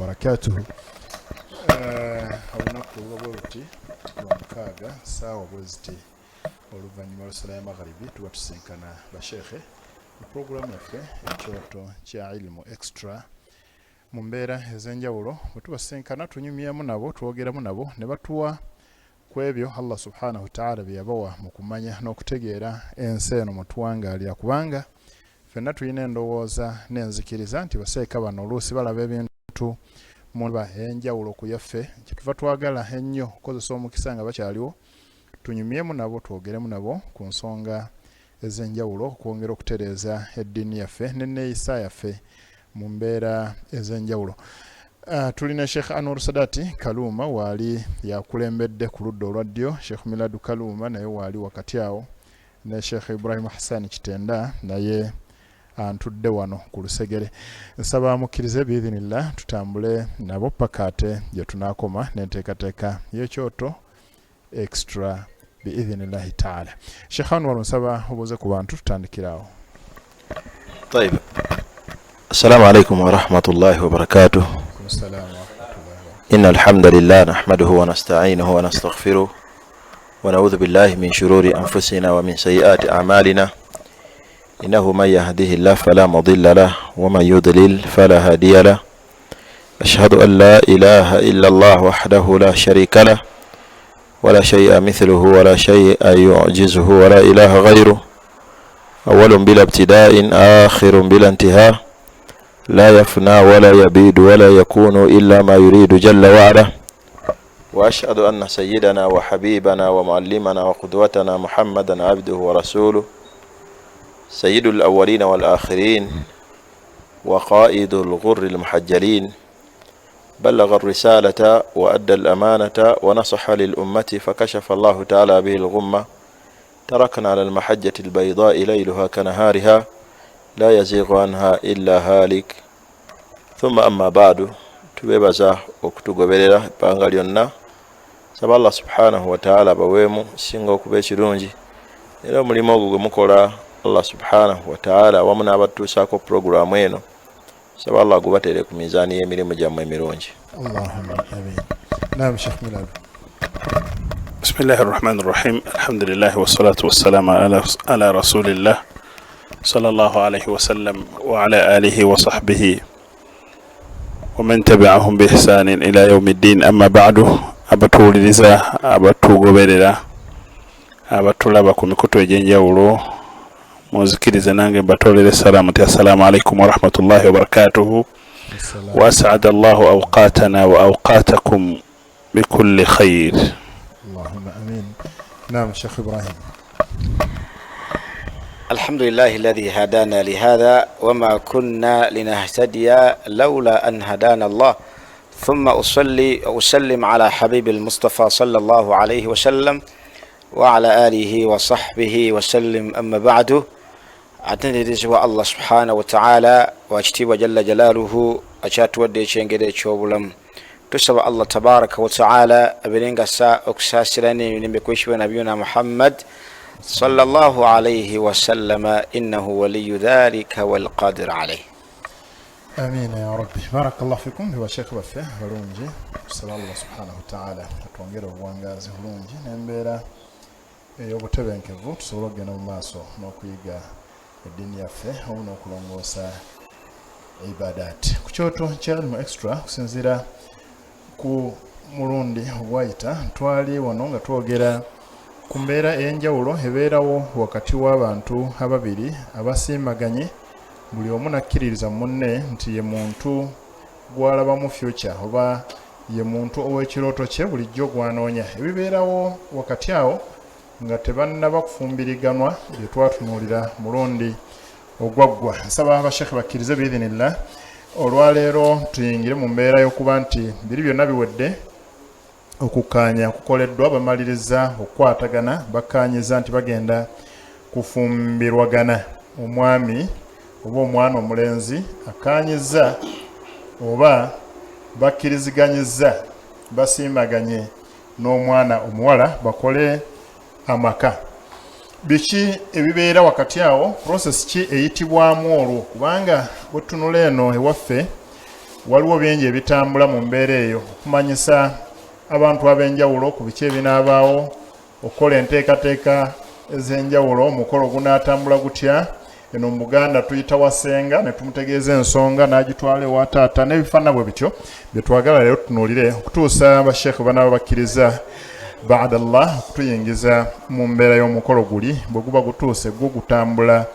Wabarakatuhu. Olunaku luba bwe luti lwa mukaaga, saawa bwe ziti, oluvannyuma lw'essala ya magharibi, tuba tusinkana basheekhe mu puroguramu yaffe Ekyoto kya Ilimu Extra. Mu mbeera ez'enjawulo bwe tubasinkana, tunyumyamu nabo, twogeramu nabo ne batuwa ku ebyo Allah subhanahu wataala bye yabawa mu kumanya n'okutegeera ensi eno mwe tuwangaalira, kubanga ffenna tulina endowooza n'enzikiriza nti baseeka bano oluusi balaba ebintu mu ndaba ey'enjawulo ku yaffe. Kyetuva twagala ennyo okukozesa omukisa nga bakyaliwo, tunyumyemu nabo, twogeremu nabo ku nsonga ez'enjawulo okwongera okutereeza eddiini yaffe n'enneeyisa yaffe mu mbeera ez'enjawulo. Tulina Sheikh Anwar Sadati Kaluuma, waali yakulembedde ku ludda olwa ddyo, Sheikh Miladu Kaluuma naye waali wakati awo, ne Sheikh Ibrahim Hassan Kitenda naye antudde wano ku lusegere. Nsaba mukkirize biidhinillah tutambule nabo paka ate gye tunaakoma n'enteekateeka y'Ekyoto Extra biidhinillahi taala. Sheikh Anwar, nsaba obuuze ku bantu, tutandikirawo. طيب، السلام عليكم ورحمة الله وبركاته. Salaam warahmatullahi. إن الحمد لله نحمده ونستعينه ونستغفره ونعوذ بالله من شرور أنفسنا ومن سيئات أعمالنا، إنه من يهده الله فلا مضل له ومن يضلل فلا هادي له. أشهد أن لا إله إلا الله وحده لا شريك له، ولا شيء مثله ولا شيء يعجزه ولا إله غيره، أول بلا ابتداء، آخر بلا انتهاء، لا يفنى ولا يبيد ولا يكون إلا ما يريد جل وعلا. وأشهد أن سيدنا وحبيبنا ومعلمنا وقدوتنا محمدا عبده ورسوله، سيد الأولين والآخرين وقائد الغر المحجلين، بلغ الرسالة وأدى الأمانة ونصح للأمة، فكشف الله تعالى به الغمة، تركنا على المحجة البيضاء ليلها كنهارها، لا يزيغ عنها إلا هالك. ثم أما بعد، tubebaza okutugoberera ebbanga lyonna. Saba Allah subhanahu wataala baweemu singa okuba ekirungi, era omulimu ogwo gwe mukola, Allah subhanahu wataala awamu n'abatuusaako puroguramu eno, saba Allah gubateere ku mizaani y'emirimu gyammwe emirungi. Allahumma amin. Naam, Sheikh Miladu. بسم الله الرحمن الرحيم، الحمد لله والصلاة والسلام على رسول الله صلى الله عليه وسلم وعلى آله وصحبه ومن تبعهم بإحسان إلى يوم الدين. أما بعد، abatuwuliriza, abatugoberera, abatulaba ku mikutu egy'enjawulo, munzikirize nange mbatolere salaamu nti assalaamu alaikum warahmatullahi wabarakatuhu. وأسعد الله أوقاتنا وأوقاتكم بكل خير. Allahumma amin. Naam, Sheikh Ibrahim. الحمد لله الذي هدانا لهذا وما كنا لنهتدي لولا أن هدانا الله، ثم أصلي وأسلم على حبيب المصطفى صلى الله عليه وسلم وعلى آله وصحبه وسلم. أما بعد، atenderezebwa Allah subhanahu wataala, wakitiibwa jalla jalaaluhu, akyatuwadde ekyengero ekyobulamu. Tusaba Allah tabaraka wataala abeere nga sa okusaasira n'emirembe kwekibwa nabiyuna Muhammad sallallahu alaihi wasallama, innahu waliyu dhalika walqadir alaih. Amina ya rabbi. Barakallahu fikum bashekhe baffe abalungi. Tusaba Allah subhanahu wataala atwongere obuwangazi bulungi n'embeera ey'obutebenkevu, tusobole okugenda mu maaso n'okuyiga eddiini yaffe omu n'okulongoosa ibadat. Ku Kyoto kya Ilimu Extra, okusinziira ku mulundi ogwayita, twali wano nga twogera ku mbeera ey'enjawulo ebeerawo wakati w'abantu ababiri abasiimaganye, buli omu nakkiririza munne nti ye muntu gw'alabamu future oba ye muntu ow'ekirooto kye bulijjo gwanoonya. Ebibeerawo wakati awo nga tebannaba kufumbiriganwa bye twatunuulira mulundi ogwaggwa. Nsaba abashekhe bakkirize biidhinillah, olwaleero tuyingire mu mbeera y'okuba nti biri byonna biwedde, okukkaanya kukoleddwa, bamaliriza okukwatagana, bakkaanyiza nti bagenda kufumbirwagana. Omwami oba omwana omulenzi akkaanyiza oba bakkiriziganyizza, basiimaganye n'omwana omuwala bakole amaka. Biki ebibeera wakati awo? Process ki eyitibwamu olwo? Kubanga bwetunula eno ewaffe, Waliwo bingi ebitambula mu mbeera eyo, okumanyisa abantu ab'enjawulo ku biki ebinaabaawo, okukola enteekateeka ez'enjawulo, omukolo gunaatambula gutya. Eno mu Buganda tuyita wasenga ne tumutegeeza ensonga n'agitwala ewa taata n'ebifaanana bwe bityo bye twagala leero tutunuulire okutuusa basheekhe banaaba bakkiriza baada Allah okutuyingiza mu mbeera y'omukolo guli bwe guba gutuuse, gwo gutambula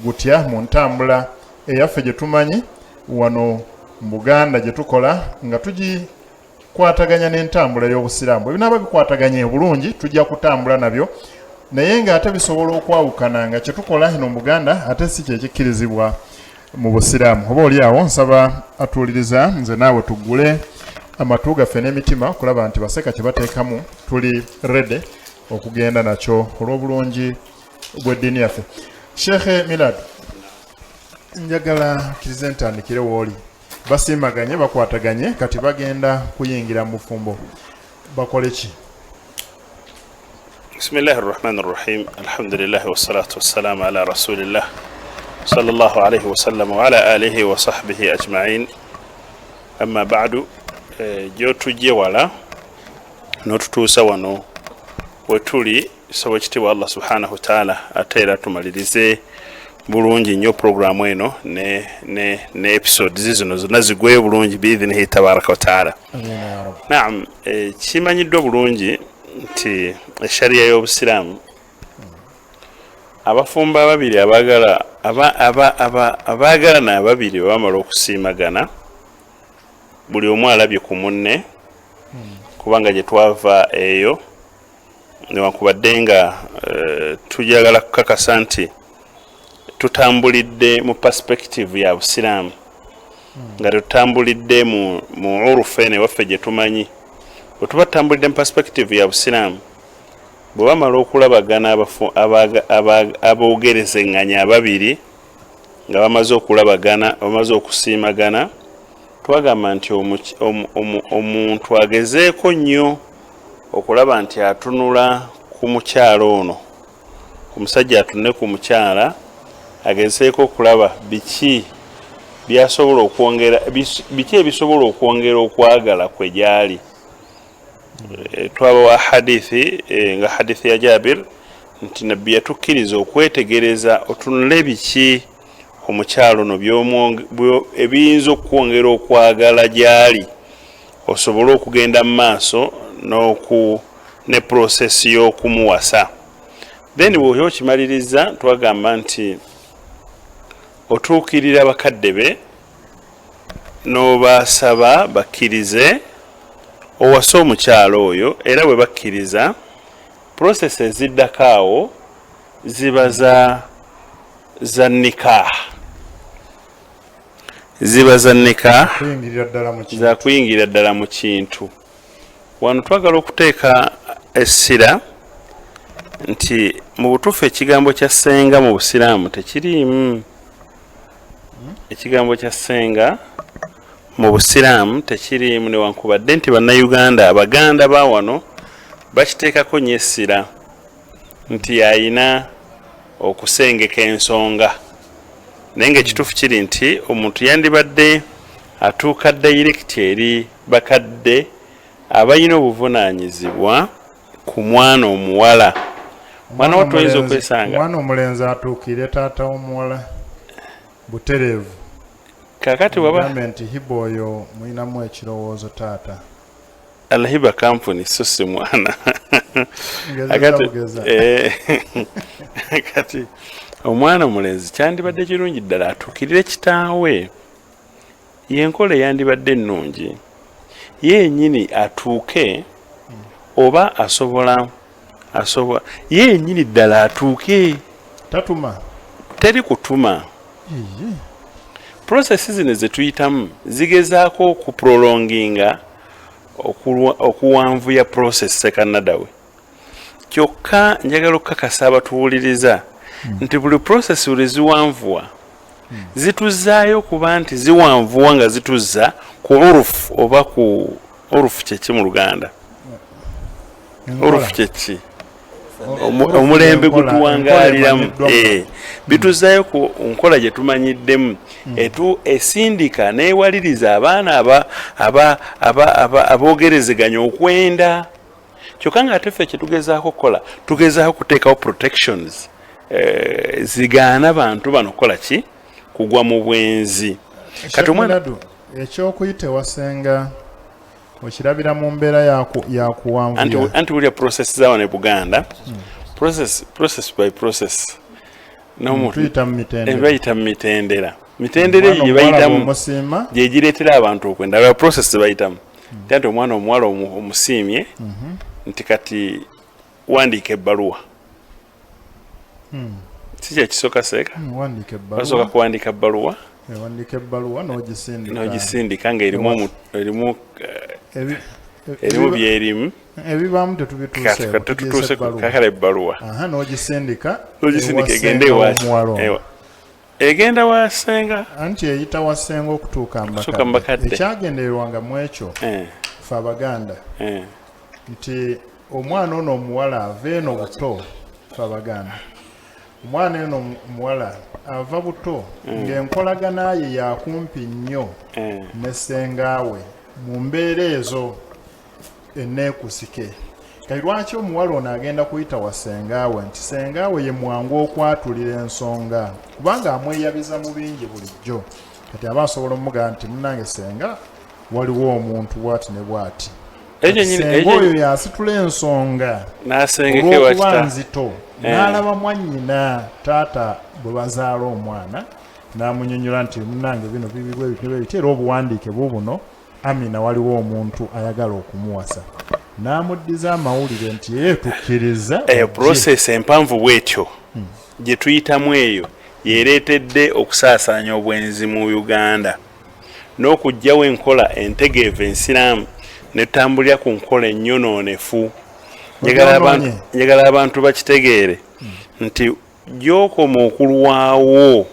gutya mu ntambula eyaffe gye tumanyi wano mu Buganda gye tukola nga tugikwataganya n'entambula y'Obusiraamu. Bwe binaaba bikwataganye obulungi tujja kutambula nabyo, naye ng'ate bisobola okwawukana nga kye tukola eno mu Buganda ate si kye kikkirizibwa mu Busiraamu. Oba oli awo nsaba atuuliriza nze naawe tuggule amatu gaffe n'emitima okulaba nti baseka kye bateekamu tuli rede okugenda nakyo olw'obulungi bw'eddiini yaffe. Sheikh Milad, njagala okkirize ntandikire w'oli. Basiimaganye, bakwataganye, kati bagenda kuyingira mu bufumbo, bakole ki? Bismillahi rrahmani rrahim, alhamdulillahi wassalatu wassalamu ala rasulillah sallallahu alaihi wasallam wa ala alihi wa sahbihi ajmain, amma ba'du. Gyotujje wala n'otutuusa wano wetuli, saba ekitiibwa Allah subhanahu wataala ate era tumalirize bulungi nnyo programu eno ne, ne, ne episodes zino zonna zigweyo bulungi biidhinihi tabaraka wataala. Naam, kimanyiddwa bulungi nti eshariya y'Obusiraamu, abafumbo ababiri abaagala abaagalana ababiri bwe bamala okusiimagana, buli omu alabye ku munne, kubanga gye twava eyo newankubadde nga tujagala kukakasa nti tutambulidde mu perspective ya Busiraamu, nga tetutambulidde mu urufu eno ewaffe gye tumanyi. Bwe tuba tutambulidde mu perspective ya Busiraamu, bwe bamala okulabagana aboogerezenganya ababiri nga bamaze okulabagana, bamaze okusiimagana, twagamba nti omuntu agezeeko nnyo okulaba nti atunula ku mukyala ono, omusajja atunule ku mukyala, agezeeko okulaba biki byasobola okwongera, biki ebisobola okwongera okwagala kwe gyali. Twabawa hadithi, nga hadithi ya Jabir, nti Nabbi yatukkiriza okwetegereza otunule biki omukyalo ono ebiyinza okukwongera okwagala gyali, osobole okugenda mu maaso ne process y'okumuwasa. Then bw'oba okimaliriza, twagamba nti otuukirira bakadde be n'obasaba bakkirize owase omukyalo oyo, era bwe bakkiriza, process eziddako awo ziba za nikah, ziba za nikah, kuyingirira ddala mu kintu. Za kuyingirira ddala mu kintu. Wano twagala okuteeka essira nti mu butuufu ekigambo kya ssenga mu Busiraamu tekiriimu. Ekigambo kya ssenga mu Busiraamu tekiriimu, newankubadde nti Bannayuganda, Abaganda ba wano bakiteekako nnyo essira nti ayina okusengeka ensonga, naye ng'ekituufu kiri nti omuntu yandibadde atuuka direct eri bakadde abalina obuvunaanyizibwa ku mwana omuwala. Mwana wattu oyinza okwesanga omwana omulenzi atuukire taata w'omuwala butereevu. Kakati waba Gambe nti Hiba oyo mulinamu ekirowoozo, taata. Alhiba company, so si mwana. Ngezeza bugeza. Kati omwana omulenzi kyandibadde kirungi ddala atuukirire kitaawe, yenkola eyandibadde ennungi, ye yennyini atuuke, oba asobola ye yennyini ddala atuuke. Tatuma? Teri kutuma. Process zino zetuyitamu zigezaako okuprolonginga, okuwanvuya process sekanadawe. Kyokka njagala okukakasa abatuwuliriza nti buli process buli ziwanvuwa zituzaayo, kuba nti ziwanvuwa nga zituzza ku urufu, oba ku urufu kyeki mu Luganda? Enkola. Urufu kyeki? Omulembe gutuwangaliramu, bituzaayo ku nkola gye tumanyiddemu esindika newaliriza abaana aboogerezeganya okwenda. Kyokka nga ate ffe kyetugezaako okukola, tugezaako kuteekawo protections zigaana bantu bano kukola ki, kugwa mu bwenzi. Kati omwana ekyokuyita ewasenga okirabira mu mbeera yakuwanvuya. Anti wulya process za wano e Buganda, process by process, bayita mu mitendera, mitendera egyo gye bayitamu gyegireetera abantu okwenda. Lwa process zebayitamu nti omwana omuwala omusiimye nti kati wandiika ebbaluwa. Si kyekisooka seeka, basooka kuwandiika bbaluwa, n'ogisindika nga erimu erimu byerimu ebibaamu tetutuuse kakala ebbaluwa n'ogisindika egende ewa egenda wasenga, anti eyita wasenga okutuuka mbakadde. Ekyagendererwanga mu ekyo fe Abaganda nti omwana ono omuwala ava eno buto, fe Abaganda omwana eno omuwala ava buto ng'enkolagana ye yakumpi nnyo ne sengaawe mu mbeera ezo eneekusike. Kati lwaki omuwala ono agenda kuyita wa sengaawe nti sengaawe ye mwangu okwatulira ensonga, kubanga amweyabiza mu bingi bulijjo. Kati aba asobola omugamba nti munnange senga waliwo omuntu bwati ne bwati, senga oyo yasitula ensonga olw'okuba nzito, n'alaba mwannyina taata bwe bazaala omwana n'amunyonyola nti munnange bino bibibwe bityo biti, era obuwandiike bubuno, Amina waliwo omuntu ayagala okumuwasa, n'amuddiza amawulire nti ye tukkiriza. Eyo process empanvu bwetyo gye tuyitamu eyo yeereetedde okusaasaanya obwenzi mu Uganda n'okuggyawo enkola entegeevu ensiraamu ne tutambulira ku nkola ennyonoonefu. Njagala abantu bakitegeere nti gy'okoma okulwawo,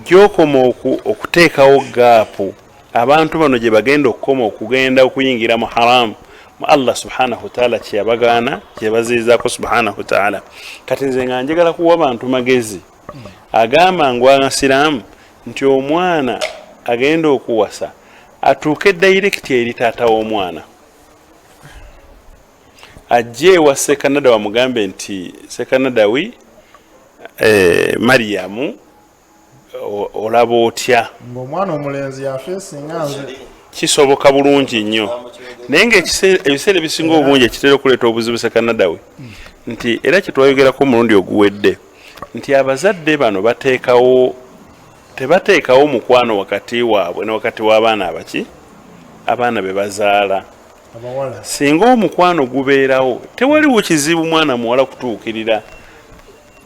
gy'okoma okuteekawo gaapu, abantu bano gye bagenda okukoma okugenda okuyingira mu haramu mu Allah subhanahu wataala kyeyabagaana, kyebaziizaako subhanahu wataala. Kati nze nga njagala kuwa bantu magezi agamba ngu abasiraamu nti omwana agenda okuwasa atuuke direct eri taata w'omwana, ajje ewa Sekanada wamugambe nti Sekanadawi Mariamu olaba otya ng'omwana omulenzi yafeesinga nze. Kisoboka bulungi nnyo, naye nga ebiseera ebisinga obungi ekitera okuleeta obuzibu Sekanadawe nti era kyetwayogerako omulundi oguwedde nti abazadde bano bateekawo tebateekawo mukwano wakati waabwe ne wakati w'abaana abaki abaana be bazaala. Singa omukwano gubeerawo tewaliwo kizibu mwana muwala kutuukirira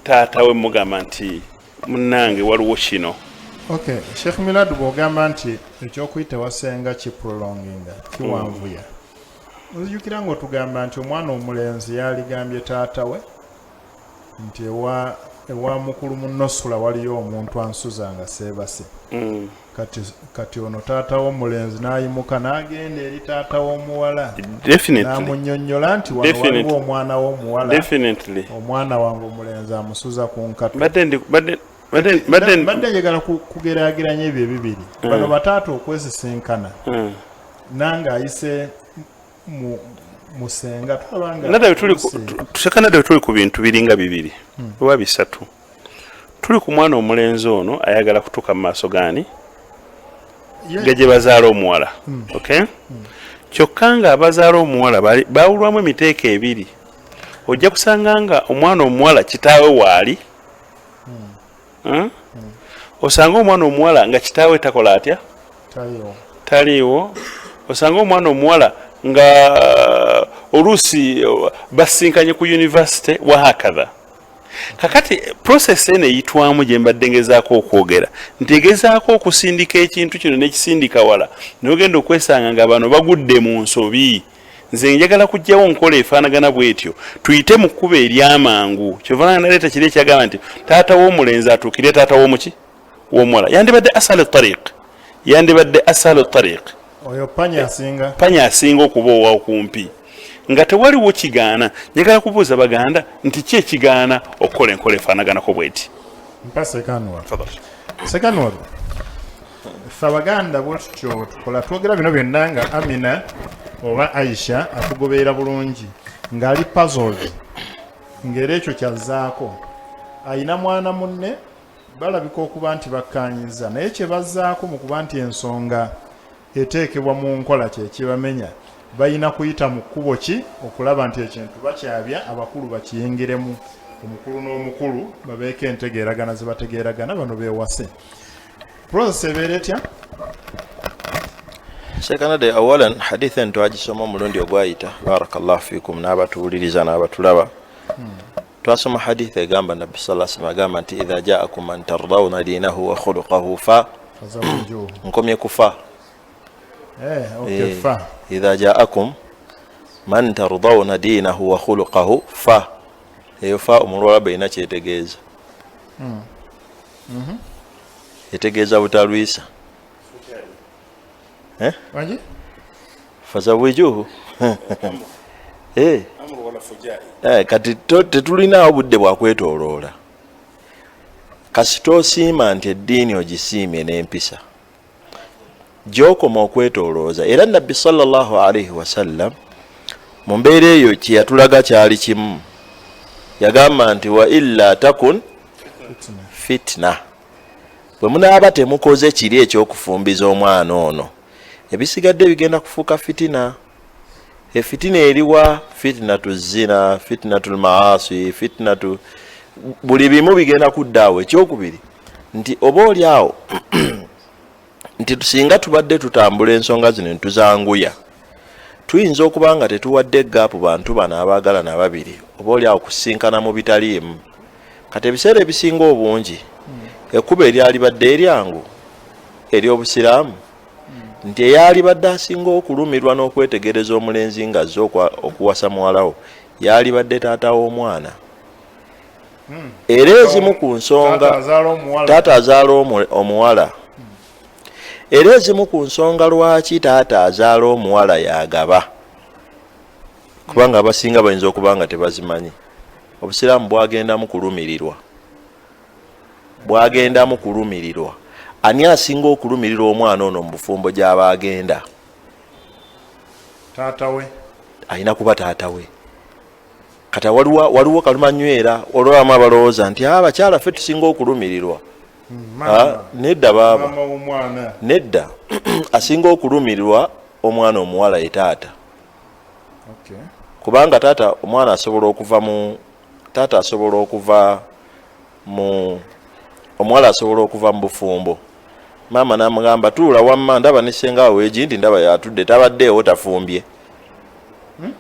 taata we mugamba nti munnange waliwo kino. Okay, Sheikh Milad, bw'ogamba nti ekyokuyita wasenga kiprolonginga kiwanvuya, nzijukira ng'otugamba nti omwana omulenzi yaligambye taata we nti ewa mukulu munnosula waliyo omuntu ansuza nga seebase. Kati ono taata w'omulenzi n'ayimuka n'agenda eri taata w'omuwala n'amunnyonnyola nti wano waliwo omwana w'omuwala, omwana wange omulenzi amusuza ku nkato. Mbadde njagala kugeraageranya ebyo ebibiri. Bano bataata okwesisinkana nange ayise musenga tulabanga. Tuli ku bintu biringa bibiri oba bisatu. Tuli ku mwana omulenzi ono ayagala kutuuka mu maaso gaani ga gye bazaala omuwala. Okay, kyokka nga abazaala omuwala baawulwamu emiteeko ebiri. Ojja kusanga nga omwana omuwala kitaawe waali, osanga omwana omuwala nga kitaawe takola atya, taliiwo. Osanga omwana omuwala nga oluusi basinkanye ku university wahakatha. Kakati process eno eyitwamu gye mbadde ngezaako okwogera nti egezaako okusindika ekintu kino n'ekisindika wala, nogenda okwesanga nga bano bagudde mu nsobi. Nze njagala kujjawo nkola efaanagana bwetyo, tuyite mu kkubo eryamangu. Kyova naleeta kiri ekyagamba nti taata w'omulenzi atuukire taata w'omuki w'omuwala, yandibadde asal tariq, yandibadde asal tariq. Oyo panya asinga panya asinga okuba owakumpi. Nga tewaliwo kigaana. Njagala kubuuza Baganda nti ki ekigaana okukola enkola efaanaganako bweti? Mpa Sekanwar. Sekanwar, ffe Abaganda bwe tutyo tukola, twogera bino byonna nga Amina oba Aisha atugoberera bulungi ng'ali puzzled, ng'era ekyo kyazzaako ayina mwana munne, balabika okuba nti bakkaanyizza, naye kye bazzaako mu kuba nti ensonga eteekebwa mu nkola kye kibamenya. Balina kuyita mu kkubo ki okulaba nti ekintu bakyabya, abakulu bakiyingiremu, omukulu n'omukulu babeeko entegeeragana ze bategeeragana, bano beewase? Process ebeera etya? Sekanade, awalan hadith eno twagisoma omulundi ogwayita, barakallahu fikum, n'abatuwuliriza n'abatulaba. Twasoma hadith egamba Nabbi sa sallam agamba nti idha jaakum man tardawna dinahu wa khuluqahu fa Fazawwijuhu. Nkomye kufa. Okay, fa. Idha jaakum man tardawna dinahu wa khuluqahu fa, eyo fa omulwalaba erina kyetegeeza. Etegeeza butalwisa. Eh? Wangi? Fazawijuhu. Eh. Kati tetulinaawo budde bwakwetoloola. Kasita osiima nti eddiini ogisiimye n'empisa, gyokoma okwetolooza. Era Nabbi sallallahu alaihi wasallam mu mbeera eyo kyeyatulaga kyali kimu, yagamba nti wa illa takun fitna, bwe munaaba temukoze kiri ekyokufumbiza omwana ono, ebisigadde bigenda kufuuka fitina. Efitina eriwa? Fitinatu zina, fitinatu lmaasi, fitinatu buli bimu bigenda kudda awo. Ekyokubiri nti oba oli awo nti singa tubadde tutambula ensonga zino netuzanguya, tuyinza okuba nga tetuwadde gaapu bantu bano abaagalana ababiri oba oli awo kusinkana mu bitaliimu. Kati ebiseera ebisinga obungi ekkubo eryalibadde eryangu ery'obusiraamu nti eyalibadde asinga okulumirwa n'okwetegereza omulenzi ng'azze okuwasa muwalawo yalibadde taata w'omwana. Era ezimu ku nsonga Taata azaala omuwala. Taata azaala omuwala. Era ezimu ku nsonga lwaki taata azaala omuwala yagaba, kubanga abasinga bayinza okuba nga tebazimanyi, obusiraamu bwagendamu kulumirirwa, bwagendamu kulumirirwa. Ani asinga okulumirirwa omwana ono mu bufumbo gy'aba agenda? Taata we. Alina kuba taata we. Kati waliwo kalumanywera olwamu abalowooza nti abakyala ffe tusinga okulumirirwa. Nedda baaba. Maama w'omwana. Nedda, asinga okulumirirwa omwana omuwala ye taata. Kubanga taata omwana asobola okuva mu taata asobola okuva mu omuwala asobola okuva mu bufumbo, maama n'amugamba tuula wamma, ndaba ne ssenga weegi nti ndaba yatudde tabaddeewo tafumbye.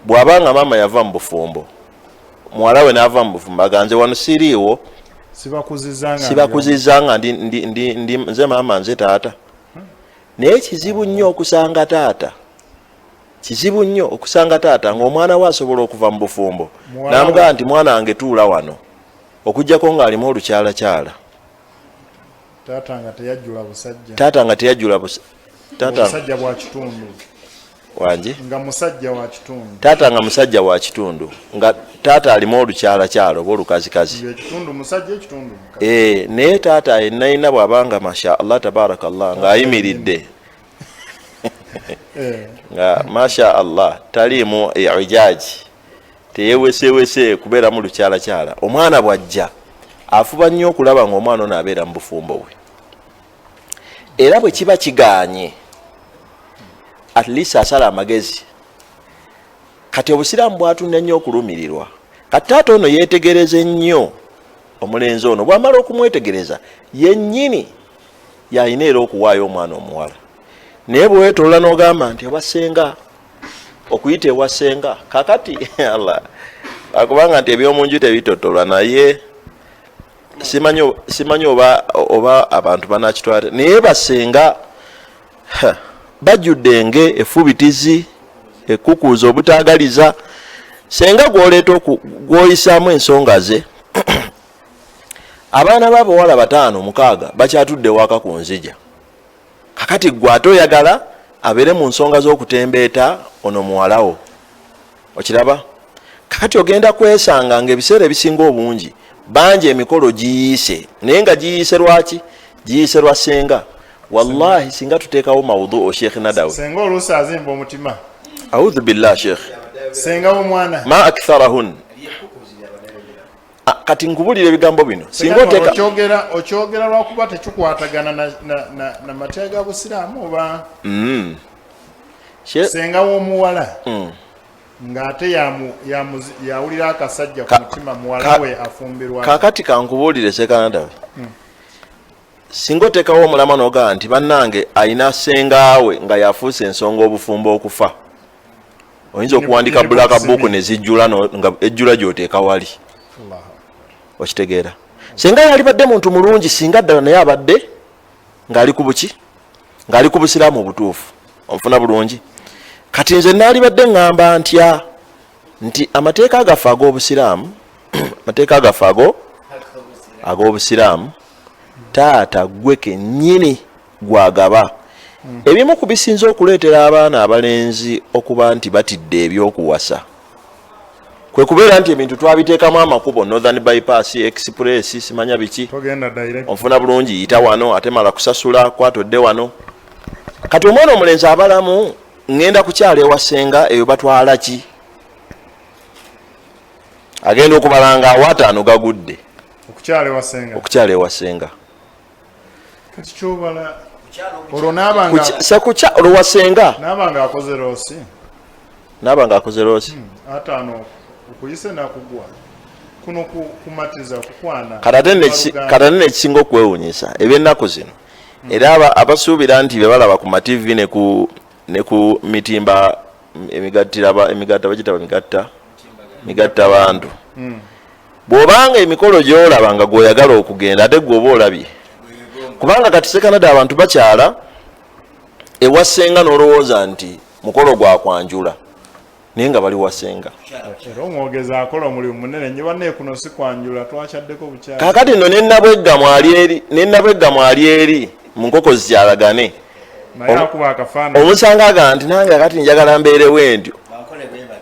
Bw'aba nga maama yava mu bufumbo, muwala we n'ava mu bufumbo, aganze wano siriiwo, Sibakuziza nga sibakuziza nga ndi nze maama, nze taata. Naye kizibu nnyo okusanga taata, kizibu nnyo okusanga taata ng'omwana we asobola okuva mu bufumbo Muwala n'amugamba we. Nti mwana wange tuula wano, okuggyako ng'alimu olukyalakyala. Taata nga teyajjula busajja. Taata nga teyajjula taata Obusajja bwa kitundu. Wangi? Nga musajja wa kitundu. Taata nga musajja wa kitundu, nga taata alimu olukyalakyala oba olukazikazi. Ekitundu musajja, ekitundu mukazi. Naye taata yenayina bw'abanga masha Allah tabarakallah ng'ayimiridde nga masha Allah taliimu ijaji, teyewesewese kubeeramu lukyalakyala, omwana bw'ajja afuba nnyo okulaba ng'omwana ono abeera mu bufumbo bwe. Era bwe kiba kigaanye, at least asala amagezi. Kati obusiraamu bwatunda nnyo okulumirirwa. Kati taata ono yeetegereze nnyo omulenzi ono, bw'amala okumwetegereza yennyini yalina era okuwaayo omwana omuwala. Naye bwewetolola n'ogamba nti oba ssenga, okuyita ewa ssenga, kakati Allah akubanga nti ebyomunju tebitotolwa, naye simanyi oba abantu banakitwala, naye basenga bajjudde enge, efubitizi, ekukuuza, obutaagaliza. Senga gwoleeta gwoyisaamu ensonga ze, abaana b'abawala bataano mukaaga bakyatudde waka ku nzija. Kakati gwe ate oyagala abeere mu nsonga z'okutembeeta ono muwalawo. Okiraba? Kakati ogenda kwesanga nga ebiseera ebisinga obungi bangi emikolo giyiise, naye nga giyiise lwaki? Giyiise lwa senga. Wallahi singa tuteekawo mawudhu, Sheikh Nadawi. Senga oluusi azimba omutima. Audhu billah, Sheikh. Senga w'omwana. Ma aktharahun. Kati nkubulira ebigambo bino, singa oteeka Okyogera lwakuba tekikwatagana na mateeka ga busiraamu oba senga w'omuwala ng'ate yawulira akasajja ku mutima, muwala we afumbirwa. Kakati kankubuulire, Sekanadawe, singa oteekawo omulama n'ogamba nti bannange alina sengaawe nga yafuuse ensonga obufumbo okufa, oyinza okuwandika black book ne zijjula, nga ejjula gy'oteeka wali. Okitegeera? Senga yalibadde muntu mulungi, singa ddala naye abadde ng'ali ku buki, ng'ali ku busiraamu obutuufu. Onfuna bulungi? Kati nze naalibadde ŋŋamba ntya nti amateeka gaffe ag'obusiraamu, amateeka gaffe ago ag'obusiraamu, taata gwe kennyini gwagaba. Ebimu ku bisinza okuleetera abaana abalenzi okuba nti batidde ebyokuwasa kwe kubeera nti ebintu twabiteekamu amakubo, Northern Bypass, Express, simanya biki. Togenda direct. Onfuna bulungi? Yita wano, ate mala kusasula, kwatodde wano. Kati omwana omulenzi abalamu, ŋŋenda kukyala ewasenga, eyo batwala ki? Agenda okubalanga awo 50 gagudde. Okukyala ewasenga. Okukyala ewasenga. Kati kyobala olwo naaba nga Sekukya olwo wasenga. Naaba nga akoze loss. Naaba nga akoze loss. 50 okuyise nakugwa kuno kumatiza kukwana. Kati ate nekisinga okwewunyisa ebyennaku zino, era abasuubira nti bebalaba ku mativi ne ku mitimba emigattira emigatta bagita migatta bantu, bw'obanga emikolo gy'olaba nga gw'oyagala okugenda, ate gwe oba olabye, kubanga kati sekanada abantu bakyala ewasenga n'olowooza nti mukolo gwa kwanjula, naye nga bali wasenga. Era omwogezi akola omulimu munene nnyo. Bannaye, kuno si kwanjula, twakyaddeko bukyala. Kakati nno nenabwegga mwali eri, nenabwegga mwali eri mu nkoko zikyalagane. Naye akuba akafaananyi. Omusanga aga nti nange akati njagala mbeerewo entyo,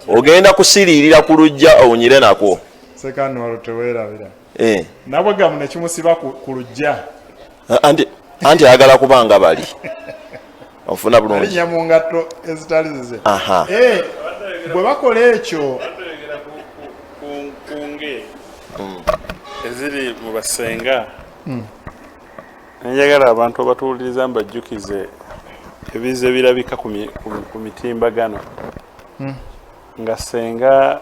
ogenda kusiriirira ku lujja owunyire nakwo. Sekandi walo teweerabira. Eh. Nabwegamu nekimusiba ku lujja. Anti ayagala kubanga bali onfuna bulungi. Alinnya mu ngatto ezitali zize. Eh, bwe bakola ekyo. Batwegera ku nge eziri mu basenga. Nenjagala abantu abatuwuliriza mbajjukize ebiza ebirabika ku mitimbagano nga senga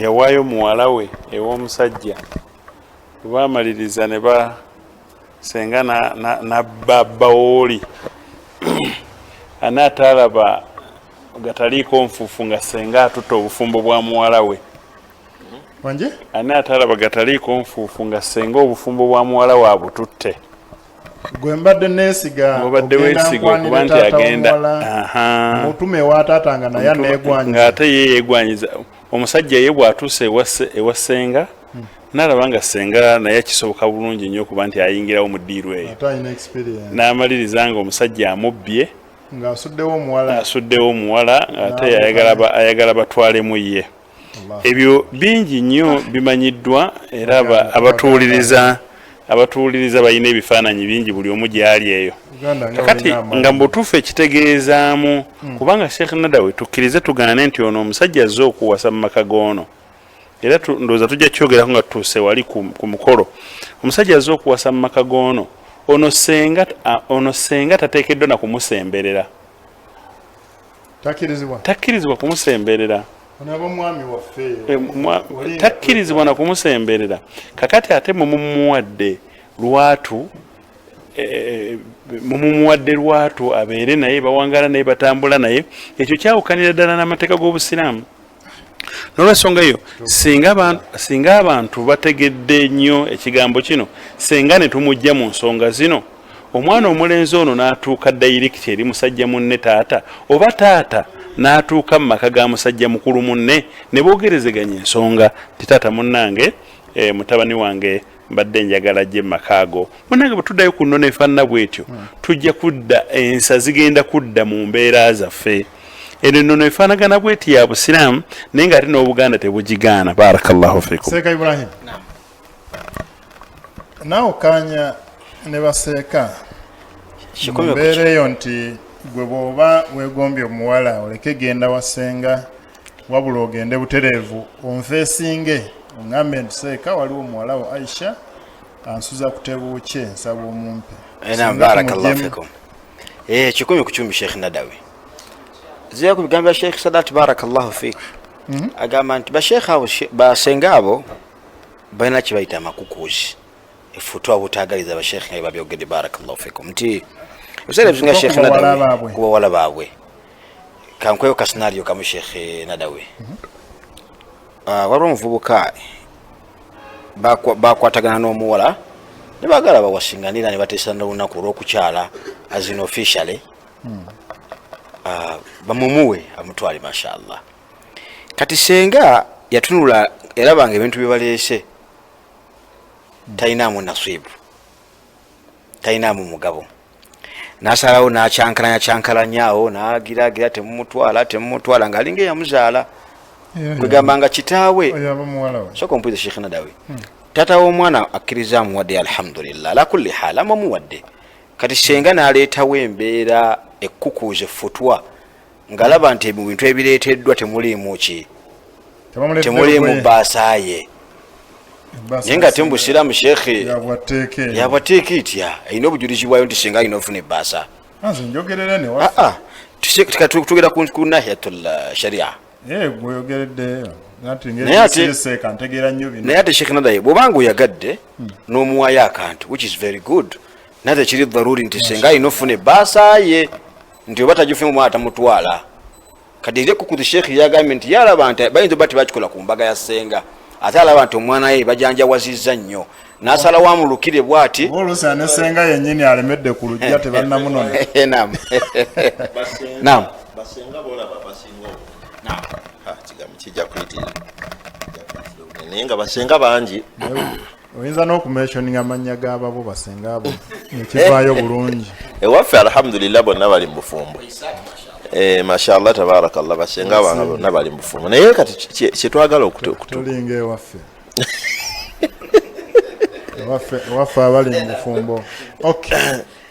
yawaayo muwala we ew'omusajja, bwe baamaliriza ne ba senga nabba bawooli anaatalaba gataliiko nfuufu nga senga atutta obufumbo bwa muwala we. Wanje. Ani atalaba gataliiko nfuufu nga senga obufumbo bwa muwala we abututte? Gwe mbadde neesiga. Obadde ogenda weesiga nkwanire okuba nti taata agenda w'omuwala, mutume ewa taata nga naye aneegwanyiza. Ng'ate ye yeegwanyiza omusajja. Ye bw'atuuse ewa senga n'alaba nga senga naye kisoboka bulungi nnyo okuba nti ayingirawo mu ddiiru eyo, ate alina experience, n'amaliriza nga omusajja amubbye. Ng'asuddewo omuwala. Asuddewo omuwala, ng'ate ayagala batwalemu ye. Allah. Ebyo bingi nnyo bimanyiddwa, era abatuwuliriza balina ebifaananyi bingi buli omu gyali eyo. Uganda nga Kakati balina amaanyi. nga mubutuufu ekitegeezaamu, kubanga Sheikh Nadawe, tukkirize tugaane nti ono omusajja azze okuwasa mu maka g'ono, era ndowooza tujja kyogerako nga tutuuse wali ku mukolo. Omusajja azze okuwasa mu maka g'ono, ono senga tateekeddwa na kumusemberera. Takkirizibwa. Takkirizibwa kumusemberera. Ono aba omwami waffe. Takkirizibwa na kumusemberera. Kakati ate mumumuwadde lwatu, mumumuwadde lwatu abeere naye, bawangala naye, batambula naye. Ekyo kyawukanira ddala n'amateeka g'obusiraamu. N'olwensonga eyo, singa abantu bategedde nnyo ekigambo kino senga ne tumujja mu nsonga zino, omwana omulenzi ono n'atuuka direct eri musajja munne taata, oba taata n'atuuka mu maka ga musajja mukulu munne ne boogerezeganya ensonga nti, "Taata munnange, mutabani wange mbadde njagala ajje mu maka ago." Munnange, bwe tuddayo ku nnono efaanana bwetyo, tujja kudda, ensa zigenda kudda mu mbeera zaffe. Eno ennono efaanagana bweti ya Busiraamu, naye nga ate n'Obuganda tebugigaana. Barakallahu fikum. Seeka Ibrahim, naawe okkaanya ne baseeka mu mbeera eyo nti gwe bw'oba weegombye omuwala oleke genda wasenga, wabula ogende butereevu onfeesinge oŋŋambe nti seeka waliwo omuwala wo Aisha ansuza kutebuukye, nsaba omumpe. Naam, barakallahu fikum. 1 ku 10 Sheikh Nadawi. Ziya ku bigambo bya Sheikh Sadat, barakallahu fik. Agamba nti basheikh abo basenga abo balina kye bayita amakukuuzi, efutwa obutaagaliza basheikh nga babyogedde, barakallahu fikum, nti ebiseera ebisinga Sheikh Nadawi ku bawala baabwe. Kankweyo ka scenario kamu Sheikh Nadawi. Waliwo omuvubuka bakwatagana n'omuwala ne baagala bawasinganira ne bateesa n'olunaku olw'okukyala as in officially. Bamumuwe amutwale, mashallah. Kati senga yatunula yalabanga ebintu bye baleese talinaamu nasiibu, talinaamu mugabo, n'asalawo n'akyankalanya kyankalanya awo n'agiragira temumutwala temumutwala ng'alinga eyamuzaala, kwegamba nga kitaawe. Sooka ompulize Sheikh Nadawi. Taata w'omwana akkiriza amuwadde, alhamdulillah, ala kulli haal amuwadde. Kati senga n'aleetawo embeera ekkukuuza effutwa ng'alaba nti mu bintu ebireeteddwa temuliimu ki, temuliimu bbaasa ye, naye nga ate mu busiraamu Sheekhe yabwateeka etya erina obujulizi bwayo nti singa alina ofuna ebbaasa. Tugera ku nahiyatul sharia. Naye ate Sheekh Nadaye, bw'obanga oyagadde n'omuwayo akantu, which is very good, naye tekiri dharuri nti senga alina ofuna ebbaasa ye, nti oba tagifunye omwana tamutwala. Kati eri ekkukuzi Sheekh yagambye nti yalaba nti bayinza oba tebakikola ku mbaga ya ssenga, ate alaba nti omwana ye bajanjawazizza nnyo n'asalawo amulukire bw'ati. Oluusi ne ssenga yennyini alemedde ku lujja tebannamunona. Naam, naam. Basenga bolaba basinga kigambo kijja kuyitirira, naye nga basenga bangi. Oyinza n'okumentioninga amannya g'ababo basenga abo nekivaayo bulungi. Ewaffe alhamdulillah bonna bali mu bufumbo, mashallah tabarakallah, basenga bange bonna bali mu bufumbo. Naye kati kyetwagala Tolinga ewaffe, ewaffe abali mu bufumbo, okay.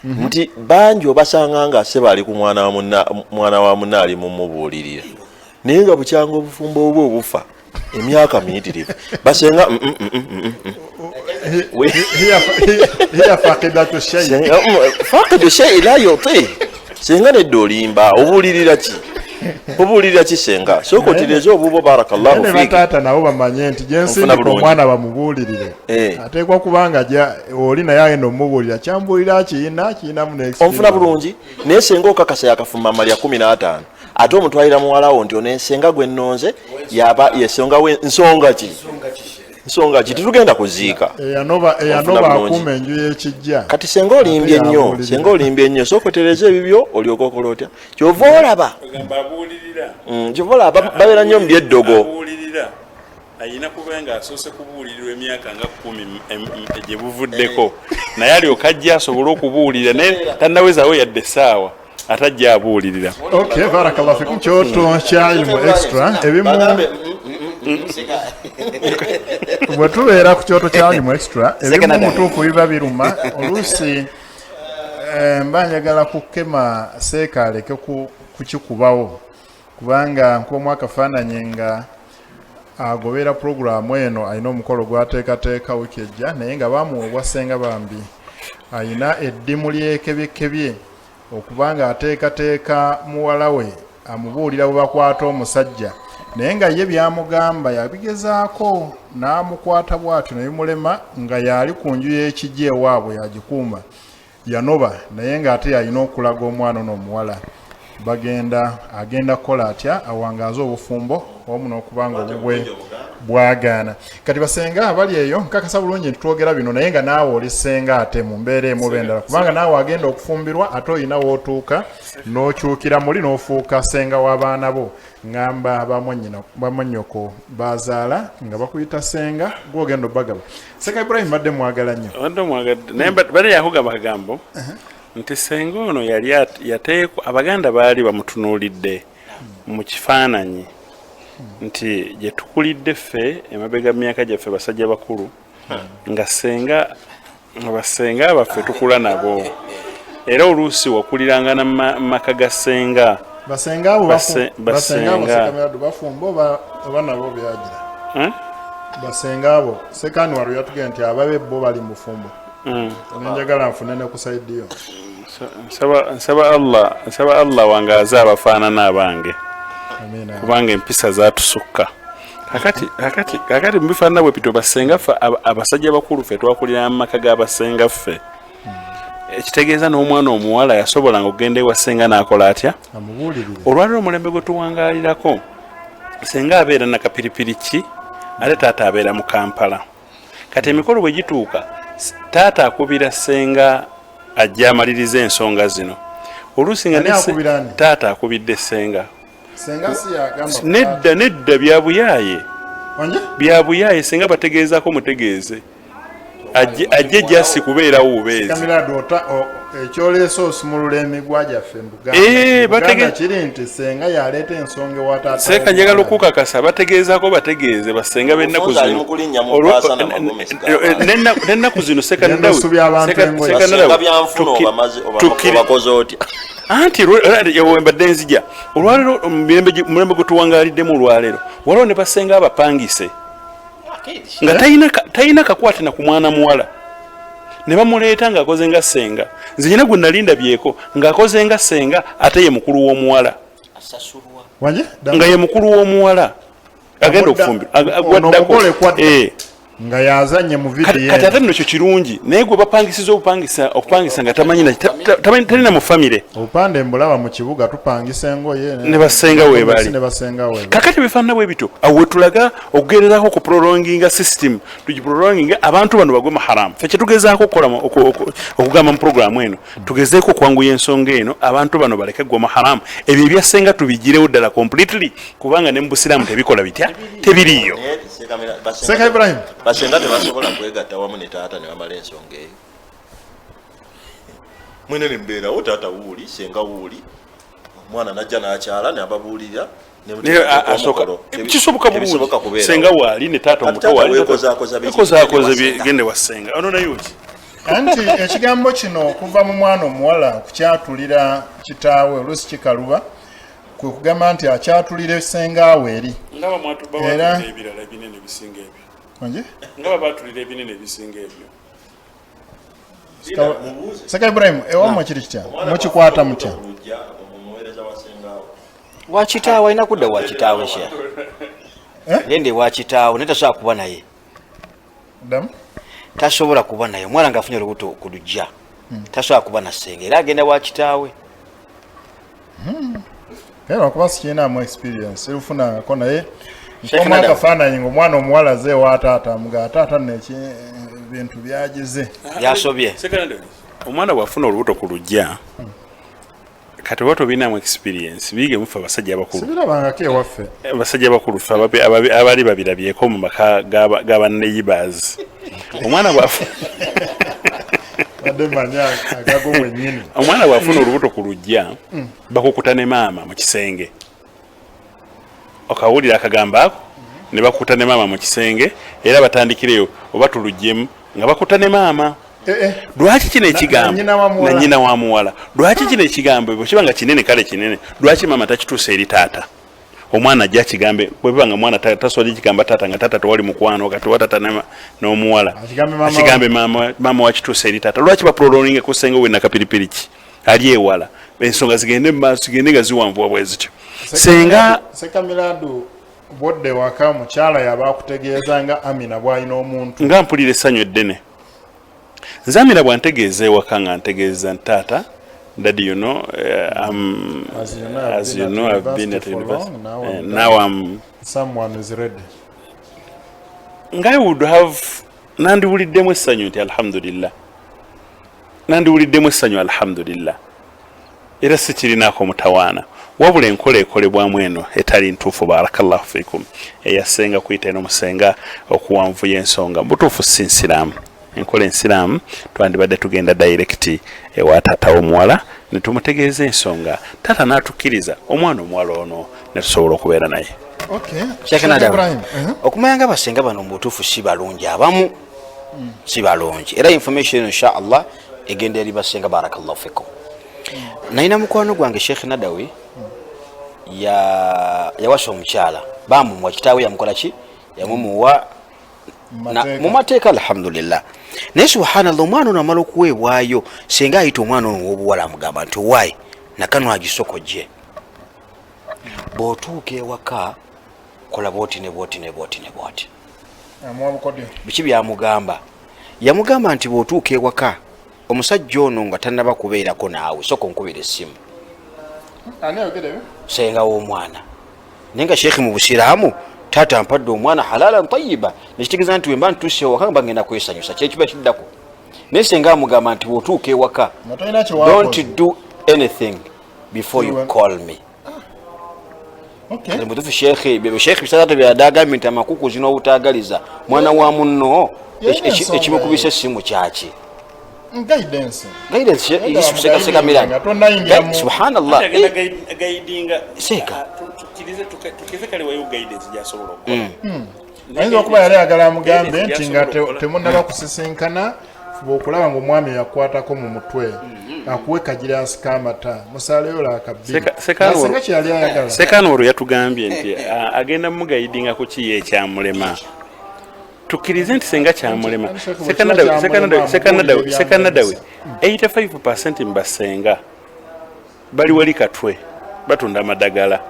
Nti bangi obasanga nga se bali ku mwana wa munna ali mumubuulirira, naye nga bukyanga obufumbo obwo obufa emyaka miyitirivu basenga. Hiya faqidatu shay. Faqidu shay la yuti. Senga nedda, olimba. Obuulirira ki? Obuulirira ki senga? Sooka otereeze obubo, barakallahu ne fiiki. Bataata nabo bamanye nti Onfuna gyensindika bulungi. omwana bamubuulirire, ateekwa kubanga oli naye agenda omubuulira kyambuulira akiyina akiyinamu ne Onfuna bulungi? Naye senga okakasa yakafumba amalya 15, ate omutwalira muwalawo nti ono ensenga gwe nnonze yaba yesonga we. Nsonga ki? Nsonga ki? Tetugenda kuziika. Eyanoba Onfuna eyanoba bulungi. akuuma enju y'ekijja. Kati senga olimbye Ate nnyo. yabuulirira. Senga olimbye nnyo, sooka otereeze ebibyo olyoke okola otya. Kyova olaba Ogamba abuulirira. Kyova olaba babeera nnyo mu byeddogo. Abuulirira ayina kuba nga asoose kubuulirirwa emyaka nga 10 gye buvuddeko, naye alyoka ajja asobole okubuulira, naye tannawezaawo yadde essaawa ate ajja abuulirira. Okay, barakallahu fikum. Kyoto kya Ilmu Extra, ebimu bwe tubeera ku kyoto kya Ilmu Extra, ebimu Second. mutuufu biba biruma oluusi. Mba njagala kukema seeka aleke kukikubawo, kubanga nk'omu akafaananyi nga agobera puroguramu eno alina omukolo gwateekateeka wiiki ejja, naye nga bamuwa obwa ssenga bambi ayina eddimu lyekebyekebye okuba nga ateekateeka muwala we, amubuulira bwe bakwata omusajja, naye nga ye byamugamba yabigezaako n'amukwata bw'atyo ne bimulema, nga yali ku nju y'ekijja ewaabwe yagikuuma yanoba, naye ng'ate yalina okulaga omwana ono omuwala bagenda agenda kukola atya awangaaze obufumbo omu n'okuba nga obubwe bwagaana. Kati basenga abali eyo, nkakasa bulungi nti twogera bino, naye nga naawe oli senga ate mu mbeera emu oba endala, kubanga naawe agenda okufumbirwa ate olina wootuuka n'okyukira muli n'ofuuka senga w'abaana bo, ŋŋamba bamwannyoko bazaala nga bakuyita senga, gwogenda obagaba. Seka Ibrahim, badde mwagala nnyo. Obadde omwagadde, naye bali yakugamba kagambo nti senga ono yali yateekwa, Abaganda baali bamutunuulidde. Mu kifaananyi nti gye tukulidde ffe emabega mu myaka gyaffe, basajja bakulu, nga senga, nga basenga baffe tukula nabo, era oluusi wakuliranga na maka ga senga. Basenga abo basenga abo. Basenga. Sekamiradu bafumba oba nabo byagira? Eh? Basenga abo, sekani walo yatugenda nti ababe bo bali mu bufumbo. Nenjagala nfune ne ku side yo. Nsaba Allah wangaaze abafaanana abange. Amiina. Kubanga empisa zatusukka. Kakati mubifaanana bwe bityo, basenga ffe abasajja bakulu ffe twakulira mu maka g'abasenga ffe, ekitegeeza n'omwana omuwala yasobolanga okugenda ewa senga n'akola atya? Amubuulirire. Olwaliro omulembe gwe tuwangaalirako, senga abeera nakapiripiri ki, ate taata abeera mu Kampala. Kati emikolo bwe gituuka, taata akubira senga ajja amaliriza ensonga zino. Oluusi nga Ani akubira ani? Taata akubidde senga. Senga si yagamba? Nedda, nedda, byabuyaaye. Wanje? Byabuyaaye. Senga bategeezaako mutegeeze ajje jasi kubeerawo bubeezi. Kamiradu, ekyoleese osumulula emigwa gyaffe mu Buganda. Eh, Mu Buganda kiri nti senga yaleeta ensonga ewa taata Seeka, njagala okukakasa, bategeezaako bategeeze basenga b'ennaku Omufunza ali zino. mu kulinnya mu bbaasa n'amagomesi g'abantu. N'ennaku zino Seeka Genda osubya abantu engoye. Seeka Basenga Nadawe, byanfuna obakoze otya? Anti wembadde nzija, olwaleero mu mulembe gwe tuwangaaliddemu olwaleero, waliwo ne basenga abapangise nga talina kakwate na ku mwana muwala, ne bamuleeta ng'akoze nga senga. Nze nyina gwe nali ndabyeko ng'akoze nga senga, ate ye mukulu w'omuwala. Asasulwa. Wanje? Nga ye mukulu w'omuwala agenda okufumbirwa. Ono gwaddako. omugole kwadda. Eh. Nga yazanye mu Kati vidiyo. Ate nno kyo kirungi, naye gwe bapangisiza obupangisa okupangisa nga tamanyi tamanyi, talina mu famire. Obupande mbulaba mu kibuga, tupangisa engoye. Ne basenga weebali. Ne basenga weebali. Kakati bifaanana bwe bityo, awo wetulaga okugererako ku prolonginga system, tugiprolonginga abantu bano bagwe mu haramu. Ffe kyetugezaako okukola okugamba mu programu eno, tugezeeko okwanguya ensonga eno, abantu bano baleke gwa mu haramu. Ebyo ebyasenga tubigirewo ddala completely, kubanga ne mu busiraamu tebikola bitya, tebiriiyo. Naye Sekamira- Seka Ibrahim. Basenga tebasobola kwegatta wamu ne taata ne bamala ensonga eyo. Mwene nembeerawo, taata wuuli, senga wuuli, omwana najja n'akyala nababuulira. Naye asooka kisoboka bulungi, senga waali ne taata Kati omuto taata waali. weekozaakoza biki? Wekozaakoza. Gende wa senga. Gende wa senga ono naye ki? Anti ekigambo kino okuva mu mwana omuwala okukyatulira kitaawe oluusi kikaluba, kwe kugamba nti akyatulira sengaawe eri. Nga Era- ebirala ebinene ebisinga ebyo. Onje? Nga babatulira ebinene ebisinga ebyo. Seka Ibrahim, ewammwe kiri kitya? Mukikwata mutya? Omuweereza wa sengaawe. Wakitaawe alina kudda wakitaawe sha. Eh? Gende wakitaawe, naye tasobola kuba naye. Ddamu. Tasobola kuba naye. Omwana ngaafunye olubuto ku lujja, tasobola kuba na ssenga, era agenda wakitaawe. Naye lwakuba sikirinaamu experience, sirufunangako, naye Sheikh nkomu Nadamu. akafaananyi ngaomwana omuwala ze ewa taata, muga taata nno ebintu byagize. Byasobye. Omwana bw'afuna olubuto ku lujja, kati oba tobinamu experience, biige mufe abasajja abakulu. Sibirabangako ewaffe. Abasajja abakulu ffe abali babirabyeko mu maka g'abaneighbors, omwana bw'afu Badde manyi agago mwennyini. Omwana bw'afuna olubuto ku lujja, bakukuta ne maama mu kisenge. Okawulira akagambo ako? Ne bakuta ne maama mu kisenge, era batandikireyo oba tuluggyemu nga bakuta ne maama. Eh, eh. Lwaki kino ekigambo Na nnyina wa muwala. Na nnyina wa muwala. Lwaki kino ekigambo bwe kiba nga kinene, kale kinene, lwaki maama takituusa eri taata? Omwana ajja akigambe. Bwe biba nga mwana tasobola kigamba taata, nga taata tewali mukwano kati wa taata n'omuwala, Akigambe maama. Akigambe maama, maama wakituusa eri taata. Lwaki baprolonginga ku senga we nakapiripiri ki ali ewala? Ensonga zigende mu maaso, zigende nga ziwanvuwa bwe zityo, senga. Sekamiradu, bwodde waka, mukyala yaba akutegeeza nga Amina bw'alina omuntu? Nga mpulira essanyu eddene. Nze Amina bwantegeeza ewaka, nga ntegeeza nti taata, daddy, you know, As you know, I've as been you at know, I've been at university for university. long, now I'm Now I'm someone is ready. Nga I would have nandiwuliddemu essanyu nti alhamdulillah, nandiwuliddemu essanyu, alhamdulillah. Era sikirinaako mutawaana, wabula enkola ekolebwamu eno etali ntuufu, barakallahu fikum, eyasenga kuyita eno musenga okuwanvuya ensonga, mubutuufu si nsiraamu. Enkola ensiraamu twandibadde tugenda direct ewa taata w'omuwala. Ne tumutegeeza ensonga, taata n'atukkiriza omwana omuwala ono ne tusobola okubeera naye. Okay. Sheikh Sheikh Nadawi, Ibrahim, okumanya nga basenga bano mu butuufu si balungi, abamu si balungi, era information insha Allah egenda eri basenga. Barakallahu fikum. Nalina mukwano gwange Sheikh Nadawi, yawasa omukyala, bamumuwa, kitaawe yamukola ki, yamumuwa mu mateeka, alhamdulillah. Naye subhanallah, omwana ono amala okuweebwayo, senga ayita omwana ono ow'obuwala, amugamba nti owaayi nakano agisokojje, bw'otuuka ewaka kola bwoti ne bwoti ne bwoti ne bwoti. Amuwa bukodyo. Biki byamugamba? Yamugamba nti bw'otuuka ewaka, omusajja ono nga tannaba kubeerako naawe, soka onkubira essimu. Ani ayogera ebyo? Senga w'omwana. Naye nga sheekhi, mu busiraamu taata mpadde omwana halalan tayiba, nekitegeeza nti wemba ntuuse ewaka mba ngenda kwesanyusa, kyekiba kiddako. Naye senga amugamba nti bw'otuuka ewaka, Nga tolina don't kyewakoze. do anything before you call me. Okay. Kati mutuufu sheekhi, bye sheekhi bisatu byadde agambye nti amakukuzi n'obutaagaliza mwana wa munno. Yalina ensonga. Ekimukubisa essimu kyaki? Guidance. Guidance. Yenda Yusuf Seka Milani. nga tonnayingira Subhanallah. Guidinga. Seeka. Tukize kale wayo guidance gyasobola okukola. Ayinza okuba yali ayagala amugambe Guidance nti nga gy'asobola okukola. temunnaba kusisinkana, fuba okulaba nga omwami yakwatako mu mutwe, akuwe kagiraasi k'amata, musaleyo laakabbiri. Senga kyeyali ayagala. Sekano olwo yatugambye nti agenda muguidinga ku kiyo ekyamulema. Tukkirize nti senga kyamulema. Anti Sheikh, bwe kiba kyamulema, amubuulire. Sekanadawe, Ebyamulemesa. 85 mubasenga bali wali katwe batunda amadagala.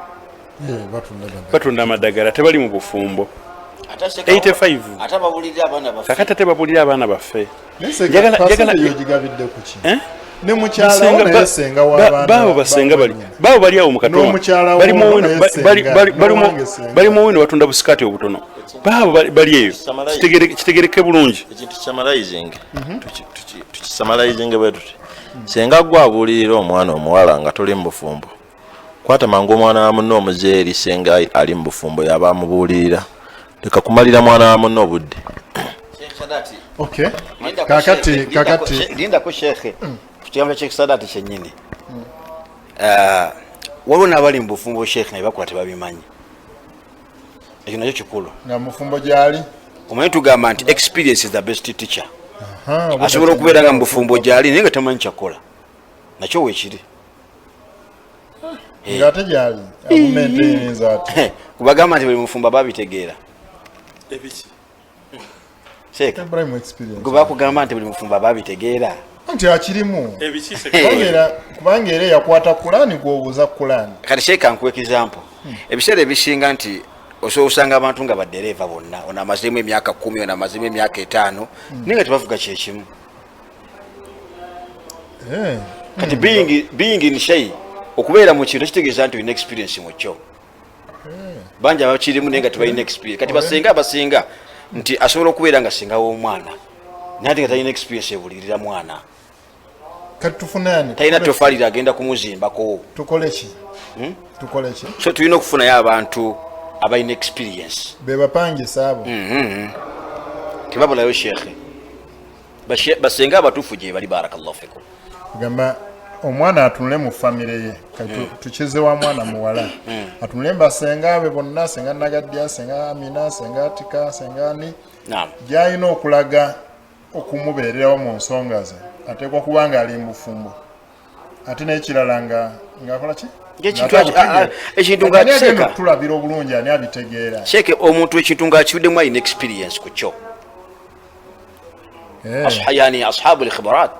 Eh, batunda ddagala. Batunda amadagala, tebali mu bufumbo. 85. Ate ababulirira abaana baffe. Kakati ate babulira abaana baffe. Naye senga, Njagala- percentage ogigabidde ku ki? Eh? Ne mukyala wo Basenga naye senga w'abaana baabo basenga bali bannyina. baabo bali awo mu katoma. N'omukyala Bali wo mu wino- naye senga, n'owange senga. bali mu wino batunda busikaati obutono. Baabo bali eyo. Summarize. Kitegereke bulungi. Ekintu summarizing, tukisummarizinge bwe tuti: senga gwe abuulirira omwana omuwala nga toli mu bufumbo, kwata mangu omwana wa munno omuzeeri. Senga ali mu bufumbo yaba amubuulirira, leka kumalira mwana wa munno obudde. Okay. Kakati Lindako shekhe, ku kigambo kya Sadati kyennyini. Ah, waliwo n'abali mu bufumbo shekhe naye bakola tebabimanyi. Ekyo nakyo kikulu. Nga mufumbo gyali. Omanyi tugamba nti experience is the best teacher. Aha, oba Asobola okubeera nga mu bufumbo gyali naye nga tamanyi kyakola, nakyo weekiri. Ng'ate gyali abumaintaininza ati. Kubagamba nti buli mufumbo babitegeera, sheeka. Ibrahim, experience. Gwe bakugamba nti buli mufumbo babitegeera. Nti akirimu. Kubanga era yakwata Kulani, gwobuuza Kulani. Kati sheeka, nkuwa example. Ebiseera ebisinga nti osobola osanga abantu nga badereeva bonna, ono amazeemu emyaka 10, ono amazeemu emyaka 5, naye nga tebavuga kyekimu. Kati being in shay, okubeera mu kintu tekitegeeza nti olina experience mu kyo. Bangi abakirimu naye nga tebalina experience. Kati basenga abasinga nti asobola okubeera nga singa w'omwana naye ate nga talina experience ebulirira mwana. Kati tufunani? Talina tofaalire agenda kumuzimbako. Tukole ki? Tukole ki? So tulina okufunayo abantu abalina experience. Bebapangisa abo. Tebabulayo shekhe. Basenga abatuufu gye bali, barakallahu fikum. Gamba omwana atunule mu famire ye. Kati tukize wa mwana muwala atunule mbasenga be bonna, senga Nagadya, senga Amina, senga Atika, senga ani, gyalina okulaga okumubeererawo mu nsonga ze, ateekwa kuba nga ali mu bufumbo, ate n'ekirala nga ngaakola ki? Ng'ekintu ekintu nga Ani agenda kiseeka. okutulabira obulungi? Ani abitegeera? Sheeke, omuntu ekintu ng'akiruddemu alina experience ku kyo. Yani ashabu lkhibarat.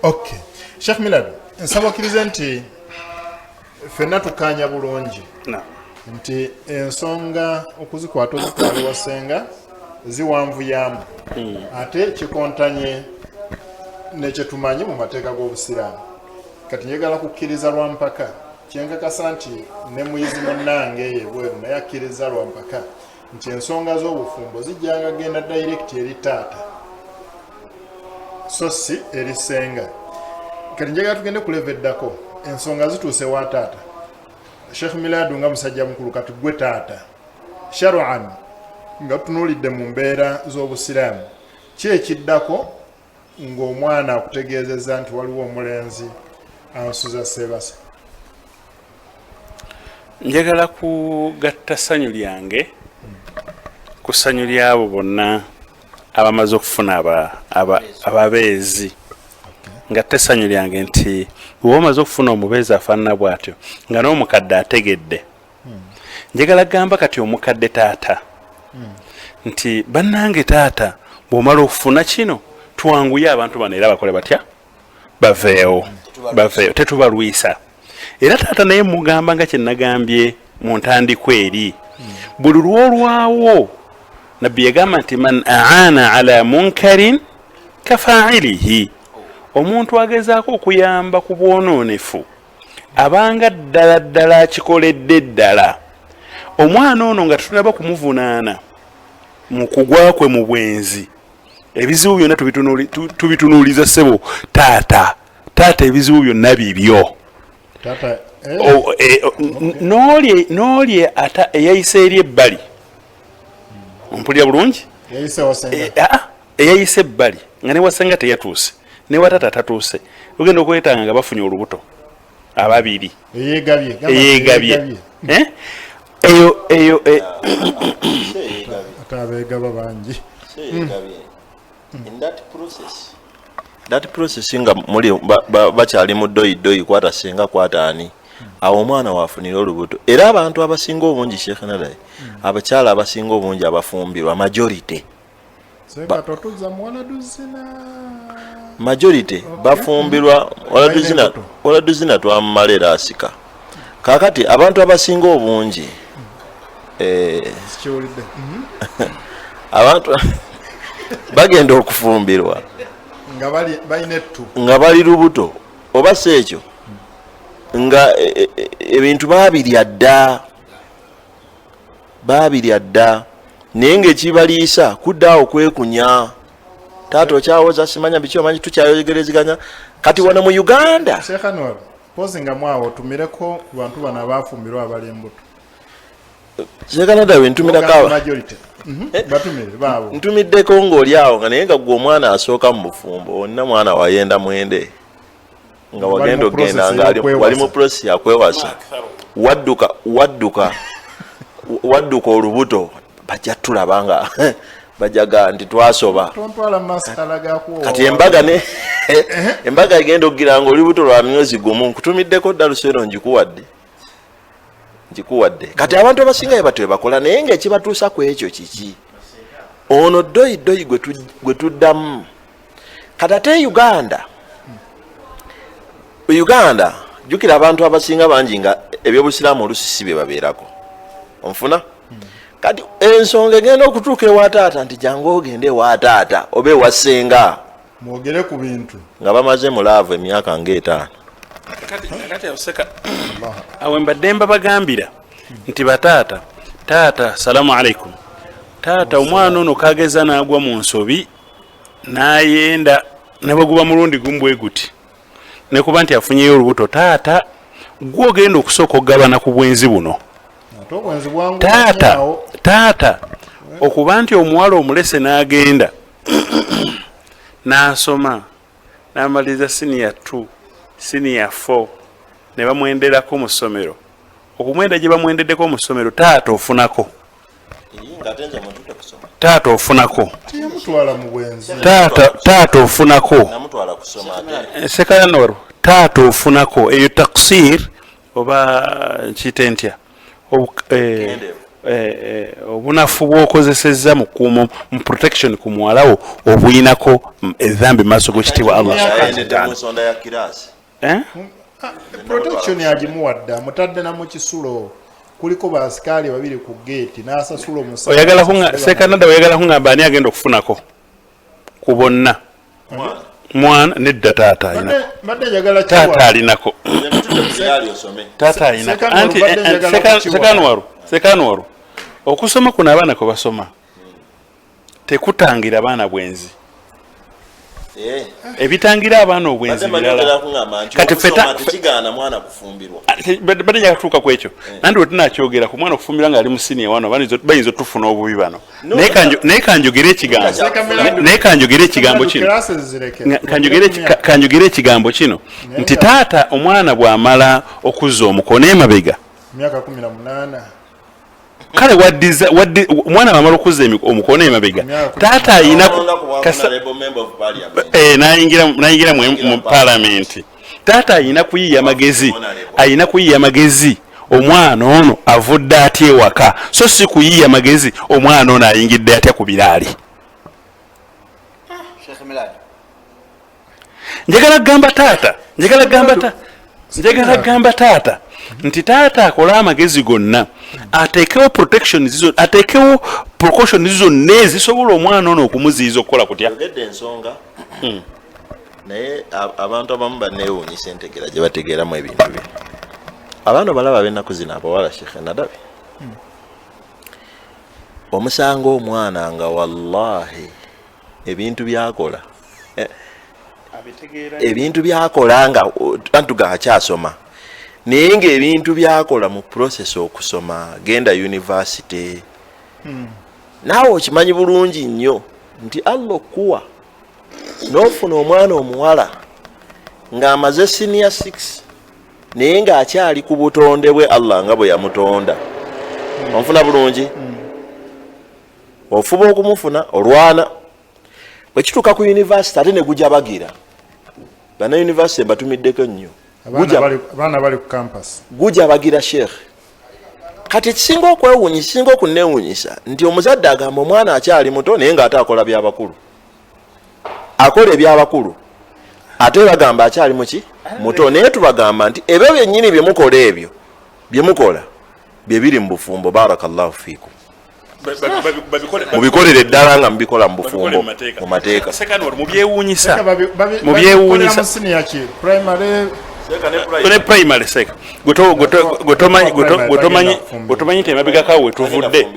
Okay, Sheikh Milad, nsaba okkirize nti ffenna tukkaanya bulungi nti ensonga okuzikwata ozitwala ewasenga ziwanvuyamu, ate kikontanye nekyetumanyi mu mateeka g'obusiraamu. Kati njagala kukkiriza lwampaka, kyenkakasa nti ne muyizi munnange eyo ebweru naye akkiriza lwampaka nti ensonga z'obufumbo zijjanga genda direct eri taata, so si eri ssenga. Kati njagala tugende ku level eddako. Ensonga zituuse wa taata. Sheikh Miladu nga musajja mukulu, kati gwe taata, sharuan nga tutunuulidde mu mbeera z'obusiraamu, ki ekiddako ng'omwana akutegeezezza nti waliwo omulenzi Ansuza sebase. Njagala kugatta ssanyu lyange ku ssanyu lyabo bonna abamaze okufuna ababeezi. Ngatta essanyu lyange nti bw'oba omaze okufuna omubeezi afaanana bw'atyo nga n'omukadde ategedde. Njagala gamba kati omukadde taata nti bannange taata, bw'omala okufuna kino twanguye abantu bano era bakole batya, baveewo, baveewo, tetubalwisa. Era taata naye mugamba nga kye nagambye mu ntandikwa eri, buli lw'olwawo Nabbi yagamba nti man aana ala munkarin kafailihi, omuntu agezaako okuyamba ku bwonoonefu abanga ddala ddala akikoledde ddala. Omwana ono nga tetunaba kumuvunaana mu kugwa kwe mu bwenzi, ebizibu byonna tubitunuuliza ssebo taata. Taata ebizibu byonna bibyo. N'oli ata eyayise eri ebbali, ompulira bulungi, eyayise ebbali nga newasenga teyatuuse, newatata tatuuse, ogenda okwetanga nga bafunye olubuto ababiri, eyegabye eyo eyo. Abeegaba bangi. In that process nga muli bakyali mu doyi doyi, kwata senga kwata ani, awo omwana wafunira olubuto. Era abantu abasinga obungi, Sheikh Nadai, abakyala abasinga obungi abafumbirwa, majority majority bafumbirwa waladuzina twamumala era asika. Kakati abantu abasinga obungi abantu bagenda okufumbirwa nga bali lubuto, oba si ekyo nga ebintu babirya dda, naye ng'ekibaliisa kuddaawo kwekunya. Taata okyawoza simanya biki, omanyi tukyayogerezeganya. Kati wano mu Uganda pozi nga mwawo otumireko ku bantu bano abafumbirwa abali embuto. Sekanada we ntumirako Batumire baabo. Ntumiddeko ng'oli awo nga naye nga gwe omwana asooka mu bufumbo, onna mwana wayenda mwende nga wagenda ogenda nga wali mu process yakwewasa, wadduka wadduka wadduka olubuto, bajja tulaba nga bajaga nti twasoba. Kati embaga ne embaga egenda okugira nga olubuto lwa myezi gumu. Nkutumiddeko dda luseero, ngikuwadde ngikuwadde. Kati abantu abasinga bye batyo bakola, naye ngaekibatuusa ku ekyo kiki? Ono doyi doyi gwe tuddamu. Kati ate Uganda, Uganda jjukira abantu abasinga bangi nga ebyobusiraamu olusi si bye babeerako, onfuna? Kati ensonga egenda okutuuka ewa taata nti jangu ogende ewa taata oba ewa ssenga mwogere ku bintu nga bamaze mu love emyaka ngaetaano. Kati oseka awe mbadde mbabagambira nti bataata, taata salamu alaikum, taata omwana ono kageza n'agwa mu nsobi n'ayenda ne bweguba mulundi gumu bwe guti, nekuba nti afunyeyo olubuto, taata gwe ogenda okusooka okugabana ku bwenzi buno. Taata, taata okuba nti omuwala omulese n'agenda n'asoma n'amaliriza senior 2, senior 4, ne bamwenderako mu ssomero, okumwenda gye bamwendeddeko mu ssomero, taata ofunako, taata ofunako, taata ofunako, sekanoro taata ofunako. Eyo taksir oba nkiyite ntya, obunafu bw'okozesezza mu kuuma, mu protection ku muwalawo, obuyinako ezambi maaso g'ekitiibwa Allah subhanahu wa ta'ala. Protection agimuwadde, amutadde na mu kisulo kuliko baasikaali babiri ku geeti n'asasula omusajja. Sekanada, oyagala kuŋŋamba ani agenda okufunako ku bonna? Mwana nedda, taata alinako, taata alinako, taata alinako. Anti sekanwaru, sekanwaru, okusoma kuno abaana kwe basoma tekutangira baana bwenzi. Ebitangira abaana obwenzi birala. Kati tekigaana mwana kufumbirwa. Badde njagala tutuuka ku ekyo, nanti bwe tunakyogera ku mwana okufumbirwa ng'ali mu siniya wano, bayinza otufuna obubi bano. Naye kanjogere ekigambo, naye kanjogere ekigambo kino, kanjogere ekigambo kino nti taata omwana bw'amala okuzza omukono emabega myaka 18, kale waddiza omwana bw'amala okuzza omukono emabega, taata ayina nayingira mu palamenti, taata ayina kuyiya magezi, ayina kuyiya magezi omwana ono avudde atya ewaka, so si kuyiya magezi omwana ono ayingidde atya ku biraali. Njagala kugamba taata, njagala kugamba taata nti taata akole amagezi gonna, ateekewo protection zizo, ateekewo precaution zonna ezisobola omwana ono okumuziyiza okukola kutya. Yogedde ensonga, naye abantu abamu banneewuunyisa entegeera gye bategeeramu ebintu bino. Abaana balaba ab'ennaku zino abawala, Sheikh Nadabi, omusanga omwana nga wallahi ebintu byakola, ebintu byakola nga antuga akyasoma, naye nga ebintu byakola mu process okusoma, genda university, naawe okimanyi bulungi nnyo nti Allah okuwa n'ofuna omwana omuwala ng'amaze senior 6 naye ng'akyali ku butonde bwe Allah nga bwe yamutonda, onfuna bulungi, ofuba okumufuna olwana, bwe kituuka ku university ate ne gujabagira. Bana university mbatumiddeko nnyo, abaana bali ku campus gujabagira Sheikh. Kati ekisinga okwewuunyisa, kisinga okunneewuunyisa nti omuzadde agamba omwana akyali muto naye ng'ate akola byabakulu, akola ebyabakulu, ate bagamba akyali muki muto, naye tubagamba nti ebyo byennyini byemukola, ebyo byemukola bye biri mu bufumbo. Barakallahu fiikum, mubikolere ddala nga mubikola mu bufumbo mu mateeka. Mubyewuunyisa, mubyewuunyisa ne primary seka gwe tomanyi nti emabegako wetuvudde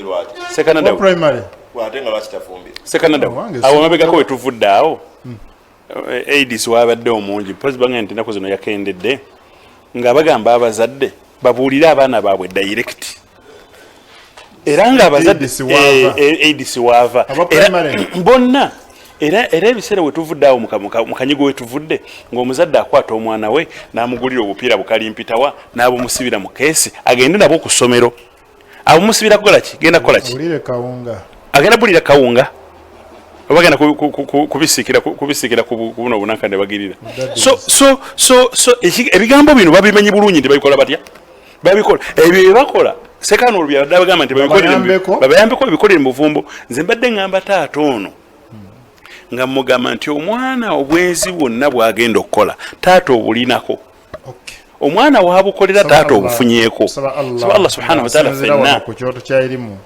sekanadawo awo emabegako wetuvudde awo AIDS wabadde omungi, mpozi bange nti ennaku zino yakendedde, nga bagamba abazadde babuulire abaana baabwe direct, era nga abazadde AIDS waava bonna. Era ebiseera wetuvudde awo mu kanyigo wetuvudde, ng'omuzadde akwata omwana we n'amugulira obupiira bukalimpitawa n'abumusibira mu keesi agende nabwo ku ssomero. Abumusibira kukola ki? Genda kukola ki? Agenda bulira kawunga oba genda kubisikira ku buno obunanka ne bagirira. So so so so ebigambo bino babimanyi bulungi nti babikola batya, babikola ebyo byebakola. Sekano olwo byabadde bagamba nti babayambeko babikolere mu bufumbo. Nze mbadde ŋŋamba taata ono nga mugamba nti omwana obwenzi bwonna bwagenda okukola, taata obulinako, omwana wabukolera, taata obufunyeeko. Saba Allah subhanahu wataala ffenna ku kyoto kya irimu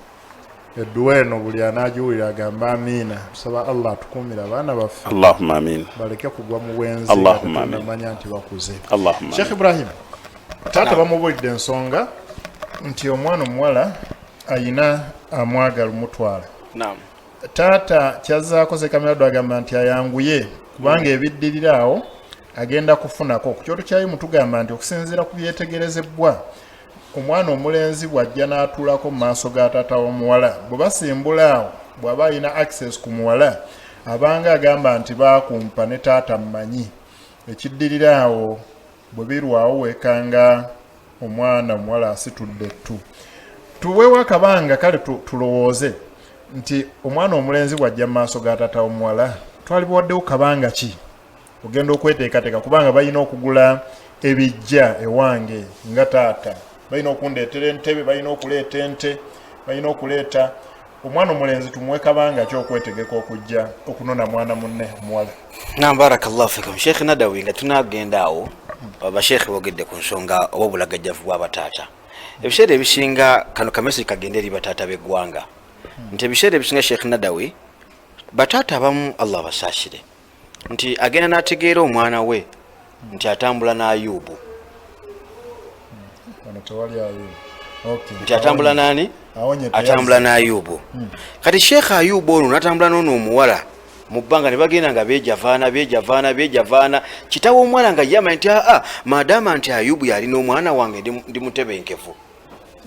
edduwa eno buli anaagiwulira agamba amiina. Tusaba Allah atukuumire abaana baffe. Allahumma amin. Baleke kugwa mu bwenzi Allahumma amin. Manya nti bakuze. Allahumma. Sheikh Ibrahim, taata bamubuulidde ensonga nti omwana omuwala ayina amwagala omutwala. Taata kyazzaako Sekamirado agamba nti ayanguye kubanga ebiddirira awo agenda kufunako. Ku kyoto kyayo mutugamba nti okusinziira ku byetegerezebwa, omwana omulenzi bw'ajja n'atuulako mu maaso ga taata w'omuwala, bwe basimbula awo, bw'aba alina access ku muwala, abanga agamba nti baakumpa ne taata mmanyi. Ekiddirira awo bwe birwawo, weekanga omwana omuwala asitudde ettu. Tuweewo akabanga kale tulowooze nti omwana omulenzi bw'ajja mu maaso ga taata w'omuwala, twalibawaddewo kabanga ki ogenda okweteekateeka? Kubanga balina okugula ebijja ewange nga taata, balina okundeetera entebe, balina okuleeta ente, balina okuleeta. Omwana omulenzi tumuwe kabanga ki okwetegeka okujja okunona mwana munne omuwala? Nam, barakallahu fikum Sheekh Nadawi. Nga tunagenda awo, abasheekhe boogedde ku nsonga oba obulagajjavu bw'abataata. Ebiseera ebisinga kano kamessage kagenda eri bataata b'eggwanga nti ebiseera ebisinga, Sheekh Nadawi, bataata abamu Allah abasaasire nti agenda n'ategeera omwana we nti atambula n'ayubu. Wano tewali Ayubu. Okay. Nti atambula nani? Awonye. Atambula n'ayubu. Kati Sheekh Ayubu ono natambula n'ono omuwala. Mu bbanga ne bagenda nga beejavaana, beejavaana, beejavaana. Kitawe omwana nga ye amanyi nti aa, maadaama nti Ayubu yalina omwana wange, ndi mutebenkevu.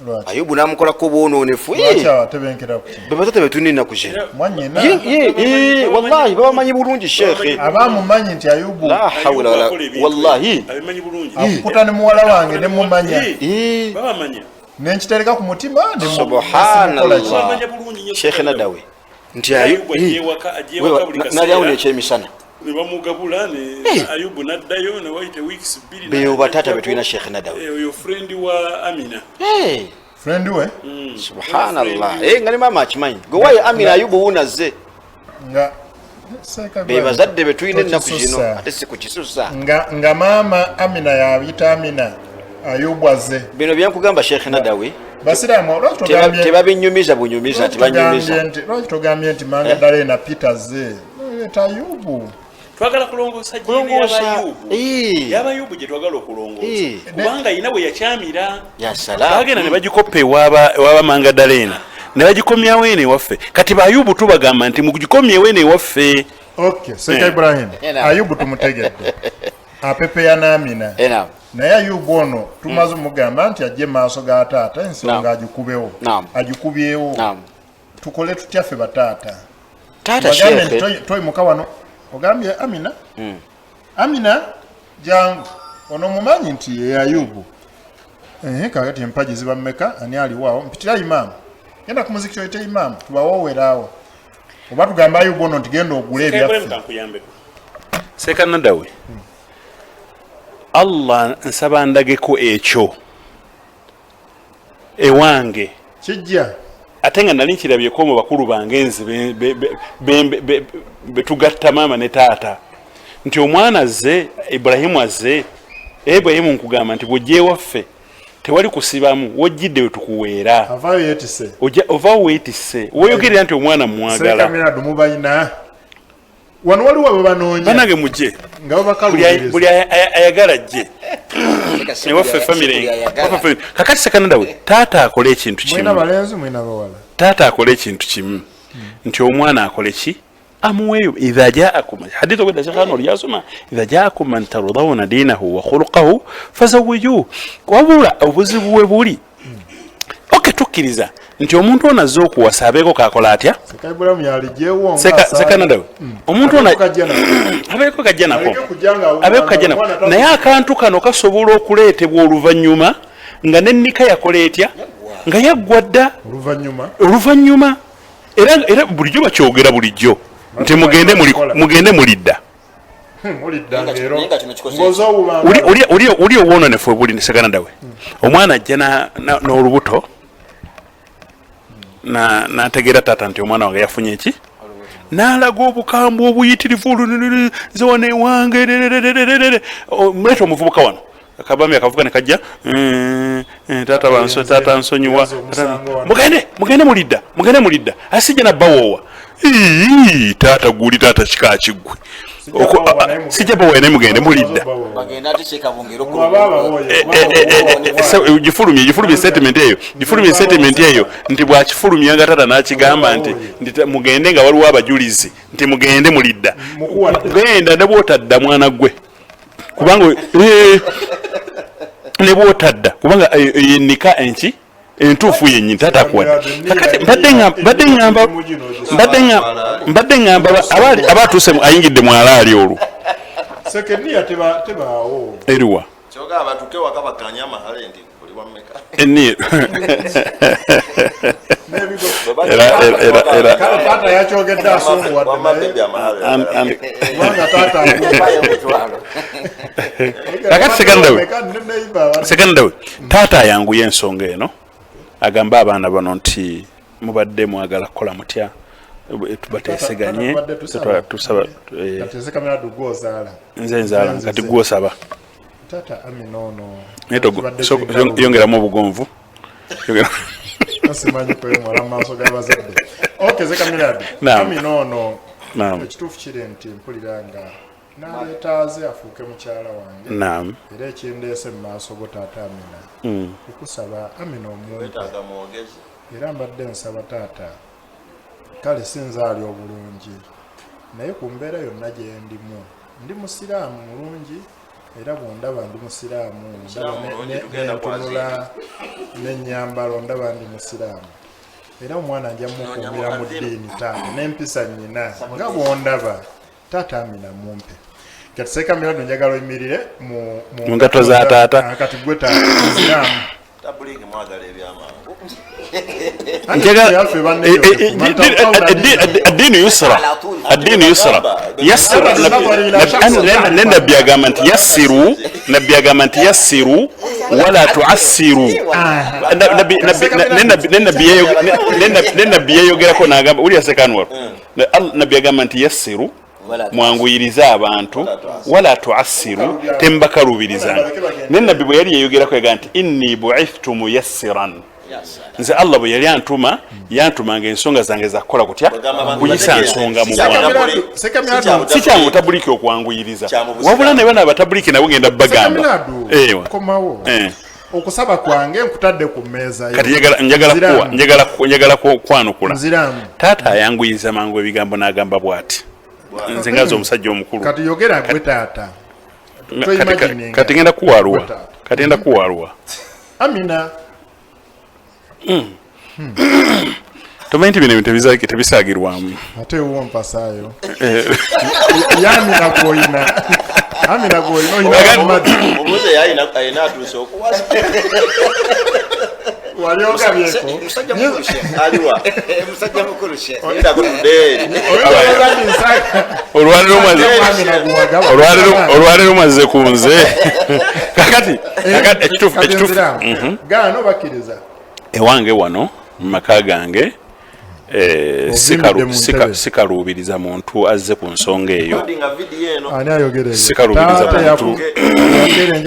Lwaki? Ayubu n'amukolako obwonoonefu. Lwaki atebenkera ku ki? Be bazadde betulina ennaku zino. Mwannyina. Ye, wallahi babamanyi bulungi, shekhe. Abamumanyi nti Ayubu La hawula wala, wallahi. Abimanyi bulungi. Akukuta ne muwala wange ne mumanya. Babamanya. Nenkitereka ku mutima ne Subhanallah. simukola ki. Babamanya bulungi nnyo. Shekhe Nadawe nti Ayubu ajja ewaka buli kaseera. nalyawo nekyemisana. Ne bamugabula ne Ayubu n'addayo ne wayita weeks 2. Beyo bataata betulina, Shekhe Nadawe. Oyo friend wa Amina. Friend we. Subhanallah. Nga ne maama akimanyi gwe waayo Amina Ayubu wuunazze. Nga be bazadde betulina ennaku zino. Tokisussa. Ate si kukisusa. Nga maama Amina yayita Amina Ayubu azze. Bino byenkugamba, Shekhe Nadawe, basiraamu lwaki togambye tebabinyumiza bunyumiza nti banyumiza. Lwaki togambye nti manga ddala ena Peter ze leeta Ayubu? Twagala kulongoosa gene Kulongoosa, y'Abayubu. Y'Abayubu gye twagala okulongoosa. Kubanga yina bwe yakyamira. Ya salaam. Bagenda ne bagikoppa ewaba Mangadalena ne bagikomyawo eno ewaffe. Kati Bayubu tubagamba nti mugikomyewo eno ewaffe. Okay, Seka Ibrahim, Ayubu tumutegedde, apepeya n'Amina. Naam. Naye Ayubu ono tumaze omugamba nti ajje maaso ga taata ensonga agikubewo. Naam. Agikubyewo. Naam. Tukole tutya ffe bataata? Taata, Bagambe nti shekhe. toyimuka wano ogambye Amina, Amina jangu, ono mumanyi nti ye Ayubu. Ehe, kakati empagi ziba mmeka? Ani aliwaawo? Mpitira imaamu, genda ku muzikiti oyite imaamu tubawoweraawo, oba tugamba Ayubu ono nti genda ogule ebyaffe. Seeka Nadawe, Allah nsaba ndageko ekyo ewange. Kijja. Ate nga nali nkirabyeko mu bakulu bange nze betugatta maama ne taata nti omwana azze, Ibulahimu azze. Ibulahimu, nkugamba nti bw'ojja ewaffe tewali kusibamu, wojjidde we tukuweera. Avaayo yeetise. Ovaawo weetisse, weeyogerera nti omwana mwagala. Seeka mubayina wano, waliwo ababanoonya. Banange mujje. Nga Buli babakaluubiriza. Buli ayagala ajje ewaffe family, ewaffe family. Kakati Sekanadawe, taata akole ekintu Mwina kimu. balenzi, mwina bawala. Taata akole ekintu kimu nti omwana akole ki? Amuweeyo. Idha jaakum hadithu gwedda shekhano lyasoma, idha jaakum man tardawna dinahu wa khuluqahu fazawijuhu. Wabula obuzibu we buli, ok, tukkiriza nti omuntu ono azze okuwasa abeeko kakola atya? Seka Ibulamu yaligyewo. Sekanadawe, omuntu ono abeeko kajja nako, abeeko kajja nako, naye akantu kano kasobola okuleetebwa oluvannyuma nga nennika yakola etya, nga yaggwa dda. Oluvannyuma. Oluvannyuma. Era bulijjo bakyogera bulijjo nti mugende muli, mugende mulidda. Mulidda leero Naye nga kino kikoze ngoza obubanga. Oli obwononefu buli Seganadawe, omwana ajja n'olubuto n'ategeera taata nti omwana wange yafunye eki, n'alaga obukambwe obuyitirivu olunene, nze wano ewange rererererere. Muleeta omuvubuka wano, akabami akavuga ne kajja, taata taata nsonyiwa. Yaza omusango wano. Mugende, mugende mulidda, mugende mulidda, asijja nabbawoowa. Ii, taata guli taata kika kiggwe. Sijja bawowa naye mugende. Sijja bawowa naye mugende mulidda. Bagenda ate sekabongera. Olwo abawooye. Gifulumye statement eyo, gifulumye statement eyo nti bwakifulumya nga taata n'akigamba nti mugende nga waliwo abajulizi nti mugende mulidda. Mukuwadde. Genda ne bwotadda mwana gwe, kubanga ne bwotadda, kubanga nika enki entuufu yennyini taata akuwadde. Kakati mbadde ŋŋamba abaatuuse ayingidde mu alaali olwo. Sekeniya tebaawo. Eriwa? Kyogamba batuke waka bakanye amahale nti buli wammeka. Eniye. N'ebigo. Era Kale taata yakyogedde asunguwadde. Wamma Naye bebi amahale. Kubanga taata Kakati Sekandawe, taata ayanguye ensonga eno, agambe abaana bano nti mubadde mwagala kukola mutya? Bateeseganye. Tusaba Kati kamera gwozaala. Nze nzaala, kati gwosaba. Taata Amina ono Naye kibadde kyenjawulo. Yongeramu obugonvu. Simanyi kwemwala mu maaso g'abazadde. Ok, Zekamiradi. Naam. Amina ono, Naam. ekituufu kiri nti mpulira nga naleetaaze afuuke mukyala wange. Era ekindeese mu maaso go, taata Amina, kukusaba Amina omumpe. Wetaaga mwogezi. Era mbadde nsaba taata, kale sinzaali obulungi. Naye ku mbeera yonna gye ndimu, ndi musiraamu mulungi, era bwondaba ndi musiraamu, ndaba nentunula n'ennyambalo, ndaba ndi musiraamu, era omwana nja mukuumira mu ddiini taata, n'empisa nnyina nga bwondaba. Taata Amina mumpe kati seeka Mirado, njagala oyimirire mu ngatto za taata. Kati gwe taata musiraamu. Tabuliki mwagala ebyamangu. الدين يسرى، الدين يسرى، يسر. Nabbi agamba nti yassiru, nabbi agamba nti yassiru wala tuassiru. Ne nabbi yeyogerako nagamba uli asekanwaro, nabbi agamba nti yassiru, mwanguyirize abantu, wala tuassiru, tembakalubirizanga. Ne nabbi bwe yali yeyogerako yagamba nti inni buithtu muyassiran, nze Allah bwe yali antuma yantumanga ensonga zange zakukola kutya, kuyisa nsonga mu bwangu. Si kyangu tabuliki okwanguyiriza, wabula ne bano abatabuliki nabo ngenda bagamba. Ewa komawo okusaba kwange nkutadde ku mmeeza. Kati njagala kwanukula. Taata ayanguyiza mangu ebigambo n'agamba bw'ati, nze ngaza omusajja omukulu. Kati yogera gwe taata. Kati ngenda kuwaluwa, kati ngenda kuwaluwa. Amina. Tomanyi nti bino ebintu tebisaagirwamu. Ate wo mpasaayo. Yamina gwoyina. Amina gwoyina oyina Muhammad. Obuze yalina alina atuuse okuwasa. Wali ogabyeko. Musajja mukulu Sheikh. Aliwa. Musajja mukulu Sheikh. Linda kudde. Olwaleero mwazze ku nze. Kakati ekituufu ekituufu. Gaano bakkiriza. Ewange wano mu maka gange sikaluubiriza muntu azze ku nsonga eyo.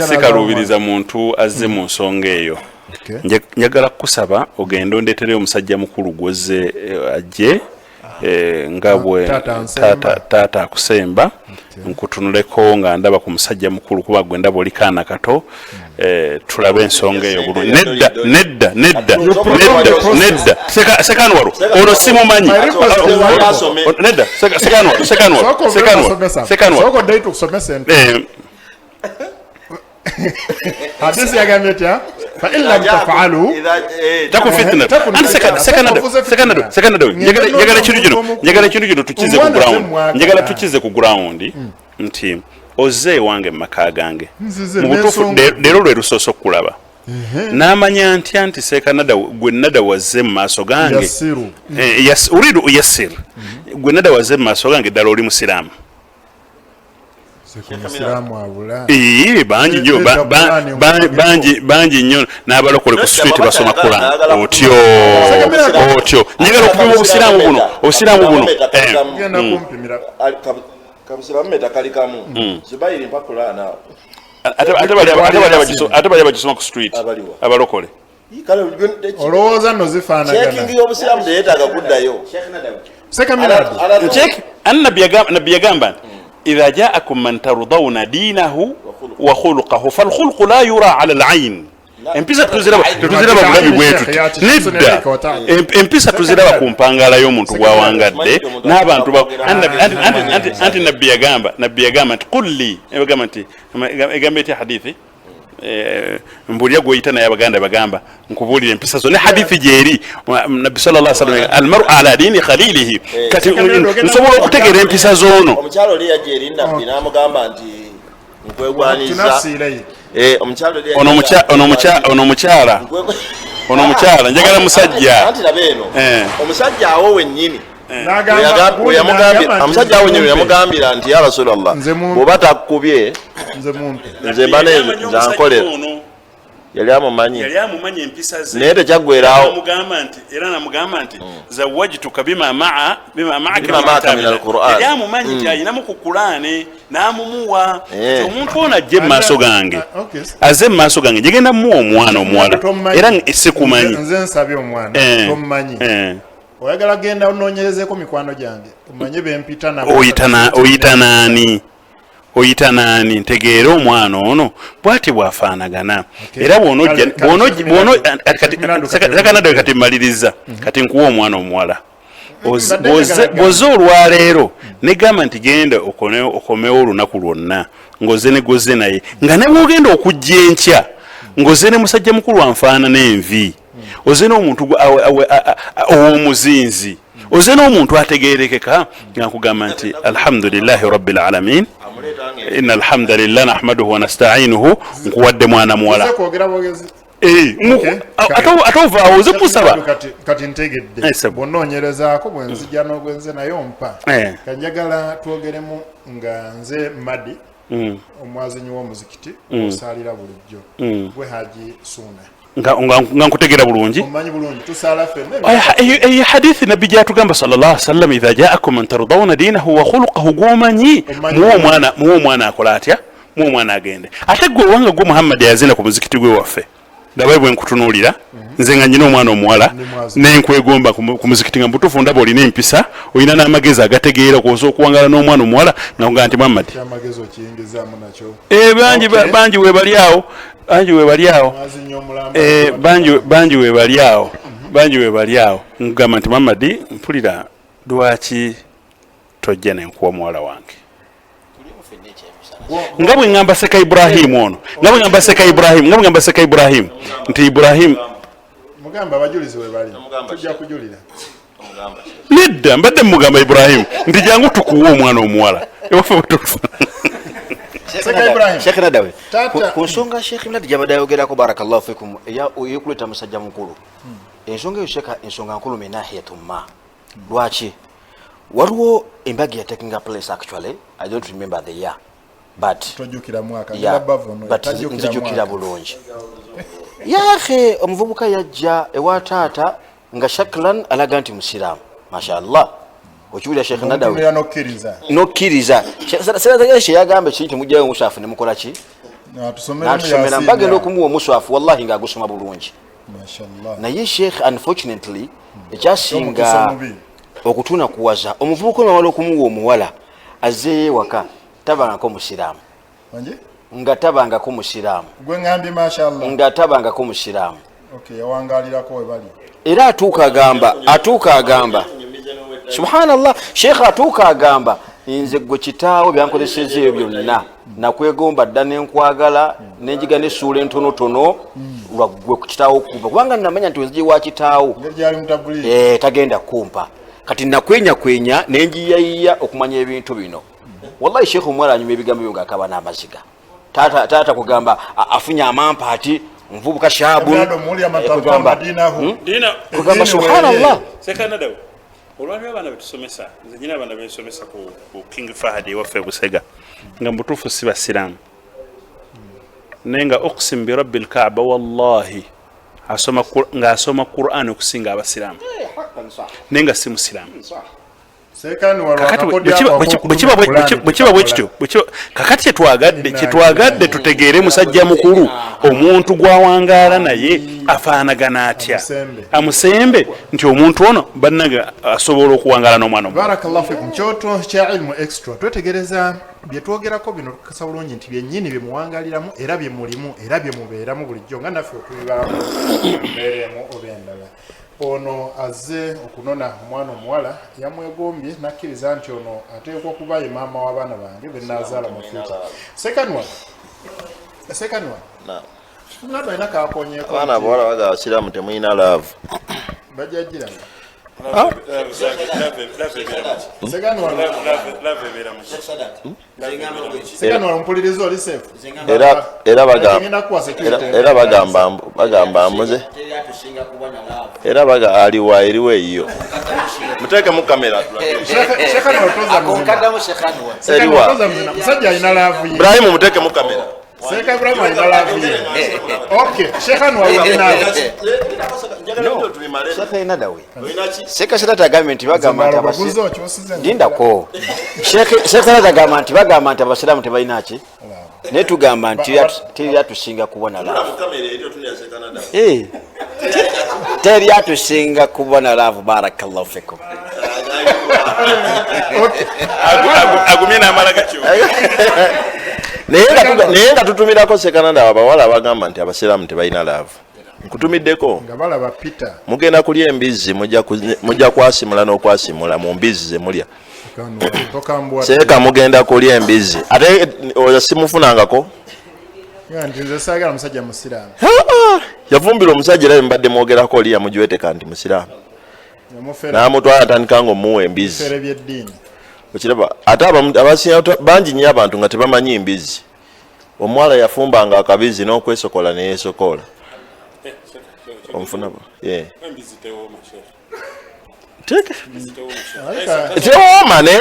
Sikaluubiriza muntu azze mu nsonga eyo. Njagala kukusaba ogende ondeetereyo omusajja mukulu gw'ozze ajje nga bwe taata akusemba, nkutunuleko nga ndaba ku musajja mukulu, kuba gwe ndaba oli kaana kato, tulabe ensonga eyo bulungi. Nedda nedda nedda nedda nedda, sekanwalo ono simumanyi. Nedda sekanwalo sekanwalo sekanwalo sekanwalo. Hadisi yagambye etya? Fa in lam taf'alu taku fitna. Anti sekanado njagala kintu kino, njagala kintu kino tukize ku ground, njagala tukize ku ground nti ozze ewange mu maka gange mu butuufu leero lwe lusoose okukulaba, n'amanya ntya nti sekanada gwe nada wazze mu maaso gange, uridu uyassir, gwe nada wazze mu maaso gange ddala oli musiraamu. Bangi nnyo, bangi nnyo n'abalokole ku street basoma Quran. Otyo otyo njagala okupima obusiraamu buno, obusiraamu buno. Ate bali abagisoma ku street abalokole. Olowooza nno zifaanagana. Checking y'obusiraamu teyeetaaga kuddayo. Check Nabbi yagamba nti إذا جاءكم من ترضون دينه وخلقه فالخلق لا يرى على العين. Empisa tuziraba bulabi bwetu nedda, empisa tuziraba ku mpangala y'omuntu gwawangadde n'abantu. Anti nabbi yagamba, nabbi yagamba nti qulli, egamba nti egamba etya hadithi mbulira gwoyita naye abaganda bagamba nkubuulira empisa zo ne hadithi gyeri nabbi sallallahu alaihi wasallam almaru ala dini khalilihi. Kati nsobola okutegeera empisa z'ono. Omukyalo oli yajja eri nabbi n'amugamba nti nkwegwaniza. Ono omukyala njagala musajja. Anti laba eno omusajja awo wennyini omusajja awo wennyini yamugambira nti ya Rasulallah bw'oba takkubye nze mba nze nkolera. Yali amumanyi naye tekyaggwerawo. Era namugamba nti zawajtuka bima ma'aka min al-Qur'an. Yali amumanyi nti ayinamu ku Qur'ani n'amumuwa. Omuntu ono ajje mu maaso gange, azze mu maaso gange njegenda mmuwa omwana omuwala era sikumanyi. Nze nsabye omwana tomumanyi. Oyagala genda onoonyerezeko mikwano gyange omanye bempita nabo. Oyita naani? Oyita naani? Ntegeere omwana ono bw'ati bw'afaanagana. Era bw'onojja kati mmaliriza, kati nkuwa omwana omuwala. Bw'ozze olwaleero negamba nti genda okomewo olunaku lwonna ng'ozze ne gw'ozze naye, nga ne bw'ogenda okujja enkya ng'ozze ne musajja mukulu anfaanana envi, ozze n'omuntu ow'omuzinzi, ozze n'omuntu ategeerekeka, nga nkugamba nti alhamdulillahi rabbil alamin, inna alhamdulillah nahmaduhu wa nasta'inuhu, nkuwadde mwana muwala. Nze kwogera bwogezi. Ate ovaawo oze kusaba. Kati ntegedde. Bw'onoonyerezaako bwe nzija n'ogwenze naye ompa. Kanjagala twogeremu nga nze Madi, omwazinyi w'omuzikiti, osaalira bulijjo. Gwe Haji Suuna. Nga nkutegeera bulungi. Omanyi bulungi tusaala ffenna. Eyo hadithi nabbi gyatugamba sallallahu alaihi wasallam, idha jaakum man tardawna dinahu wa khuluquhu, gw'omanyi muwe omwana akola atya, muwe omwana agende. Ate gwe wanga gwe Muhammad yazina ku muzikiti gwe waffe, ndabaye bwe nkutunuulira nze nga nyina omwana omuwala nenkwegomba ku muzikiti, nga mubutuufu ndaba olina empisa, olina n'amagezi agategeera okwosa okuwangala n'omwana omuwala, nga nga nti Muhammad Kyamagezi okiyingizaamu nakyo. Bangi webali awo, bangi webali awo. Mwazinyi omulamba. Bangi webali awo, bangi webali awo. Nkugamba nti Muhammad, mpulira lwaki tojja nenkuwa muwala wange, nga bwe ŋŋamba Seka Ibrahimu ono, nga bwe ŋŋamba Seka Ibrahimu, nga bwe ŋŋamba Seka Ibrahimu nti Ibrahimu Mugamba abajulizi we bali, tujja kujulira. Nedda, mbadde mugamba Ibrahimu nti jangu tukuwe omwana omuwala ewaffe bwetufa. Seka Ibrahim. Sheikh Nadawe, Tata. ku nsonga Sheikh Nadawe gyabadde ayogerako, barakallahu fikum, eyokuleeta musajja mukulu, ensonga eyo Sheikh, ensonga nkulu minahiyatu ma lwaki waliwo embaga ya taking place. Actually I don't remember the year, but Tojjukira mwaka. Yeah, Ngenda bavu ono, but tajjukira nzijukira mwaka. bulungi. Yahe omuvubuka yajja ewa taata nga shaklan alaga nti musiraamu, mashallah. Okiwulira Sheikh Nadawe? Omutumira n'okkiriza. Nokkiriza kyeyagamba kiri temugjayo omuswafu nemukola ki, Natusomera natusomera. Mbagenda okumuwa omuswafu, wallahi ng'agusoma bulungi. Mashallah. Naye Sheikh, unfortunately Omukisa ekyasinga omubi. okutunakuwaza, omuvubuka ono amala okumuwa omuwala, azzeeyo ewaka tabangako musiraamu. Wangi? Nga tabangako musiraamu. Gwe ŋŋambye mashallah. Nga tabangako musiraamu. Okay, yawangalirako we bali. Era atuuka agamba subhanallah, sheekh, atuuka agamba nze gwe kitaawo byankozeseza ebyo byonna, nakwegomba dda nenkwagala nenjiga nessuula entonotono lwa gwe ku kitaawo kumpa, kubanga namanya nti wenzije wa kitaawo Engeri gyali mutabuli. Tagenda kumpa. Kati nakwenyakwenya nenjiyayiya okumanya ebintu bino. Wallahi sheekh, omuwala anyuma ebigambo byo ngaakaba n'amaziga. Taata kugamba afunye amampa ati nvubuka shabu. Ebirado muwulira Kugamba madinahu. Dina kugamba Eddiini subhanallah. Sekanadawe, olwaliwo abaana betusomesa, nze nyina abaana bensomesa ku King Fahad ewaffe Busega, nga mubutuufu si basiraamu, naye nga uqsim birabbi lkaaba, wallahi ng'asoma Quran okusinga abasiraamu, naye nga si musiraamu. Sekani walwa Kakati akakodyo ako bwe kiba ak'okuluma bwe kiba bwe kityo, kakati kyetwagadde tutegeere musajja mukulu, omuntu gwawangaala naye afaanagana atya, Amusembe. Amusembe nti omuntu ono bannange asobola okuwangaala n'omwana omuwala. Barakallahu fikum. Kyoto kya Ilmu Extra, twetegereza bye twogerako bino, tukakasa bulungi nti byennyini bye muwangaliramu era bye mulimu era bye mubeeramu bulijjo nga naffe otubibaamu mbeera emu oba endala. Ono azze okunona omwana omuwala, yamwegombye nakkiriza nti ono ateekwa kuba ye maama w'abaana bange be naazaala mu future. Sekanwa, sekanwa nado alina kakonyeeko. Abaana abawala baga abasiraamu temulina love. Bajja giraba. Sekanwa, sekanwa, mpuliriza, oli safe. Era bagamba Ngenda kuwa security. Era bagamba muze era baga aliwa eriwo eyiyo muteekemu kamera tulage. Shekhani otoza muzina. Eriwa? Otoza muzina. Musajja alina love ye. Ibrahimu, muteekemu kamera. Sheikh Ibrahim alina love ye. Okay, Shekhani walina. Sheikh Nadawe, Sheikh Sadat agambye nti bagamba nti Baguzi okyusize. Lindako. Sheikh Sadat agamba nti bagamba nti abasiraamu tebalina ki, naye tugamba nti teri atusinga kubona love. Teri atusinga kubona love. Barakallahu fikum. Agumye n'amala gakyo. Naye nga tutumirako sekanada abawala abagamba nti abasiraamu tebalina love. Nkutumiddeko. Nga balaba Peter. Mugenda kulya embizzi, mujja kwasimula n'okwasimula mu mbizzi ze mulya. Seeka mugenda kulya embizzi. Ate oyo simufunangako. Nti nze saagala musajja musiraamu. Yafumbira omusajja era mbadde mwogerako oli yamujweteka nti musiraamu. N'amutwala atandika ng'omuwa embizzi. Okiraba ate abasinga bangi nnyo abantu nga tebamanyi mbizzi. Omuwala yafumbanga akabizzi n'okwesokola ne yeesokola. Onfuna yeah. Tewooma ne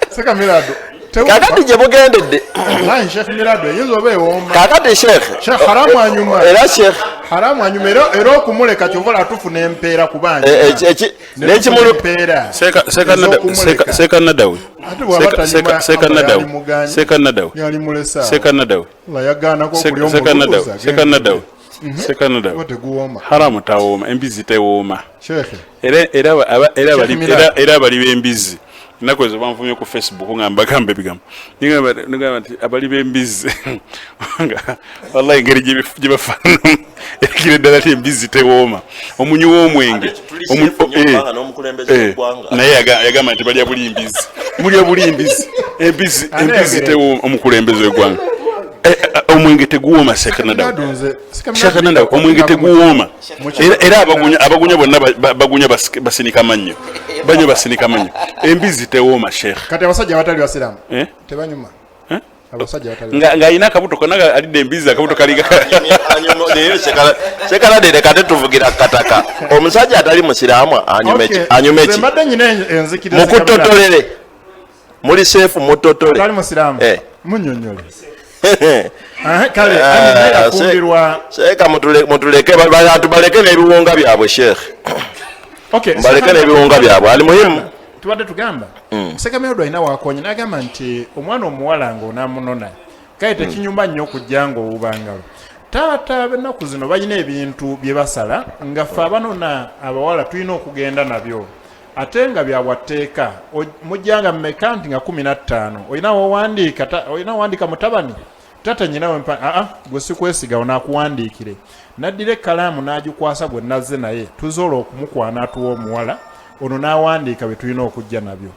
Seka Mirado. Kakati gye bugendedde. Sheikh Mirado eyinza oba ewooma. Kakati Sheikh. Sheikh haramu anyuma. Era Sheikh. Haramu anyuma era okumuleka kyova olaba tufuna empeera kubanja. N'ekimulu empeera. Seka Nadawi. Ate bw'aba tanyuma Seka Nadawi. Seka Nadawi. Yali mulesa. Seka Nadawi. Allah yagaanako okulya Seka Nadawi. Seka Nadawi. Seka Nadawi. Oba teguwooma. Haramu tawooma, embizzi tewooma. Sheikh. Era abali b'embizzi ennaku ezo banvumye ku Facebook nga mbagamba ebigambo. Nigamba nti abali b'embizzi nga wallahi engeri gye bafaananamu erekera ddala ti embizzi tewooma. Omunywi w'omwenge naye yagamba nti balya buli mbizzi, mulya buli mbizzi, embizzi tewooma. Omukulembeze w'eggwanga omwenge teguwooma. Seka Nadawi, omwenge teguwooma. Era abagunya bonna bagunya basinika mannyo, banywa basinika mannyo. Embizzi tewooma Sheikh. Kati abasajja abatali basiraamu tebanyuma. Abasajja abatali ng'alina akabuto konna alidde embizzi, akabuto kalinga Seka Nadawi kate tuvugira kataka. Omusajja atali musiraamu anyume ki? Mbadde nyina enzikiriza mukutotolere. Muli seefu mutotole. Atali musiraamu. Munnyonnyole. Kale yafumbirwa. Seeka mutuleke bantu baleke n'ebiwunga byabwe Sheikh. Okay, baleke n'ebiwunga byabwe. Ali muhimu. Tubadde tugamba. Seka Mirado alina wakonye n'agamba nti omwana omuwala ng'onaamunona kale tekinyuma nnyo okujja ng'owubangalo. Taata b'ennaku zino balina ebintu bye basala nga ffe abanona abawala tulina okugenda nabyo. Ate nga bya bwatteeka. Mujjanga mmeka nti nga 15. Olina wowandiika, olina wowandiika mutabani. Taata nnyina wempa gwe sikwesiga onaakuwandiikire. N'addira ekkalaamu n'agikwasa gwe nazze naye tuzola okumukwana atuwa omuwala ono n'awandiika bye tulina okujja nabyo.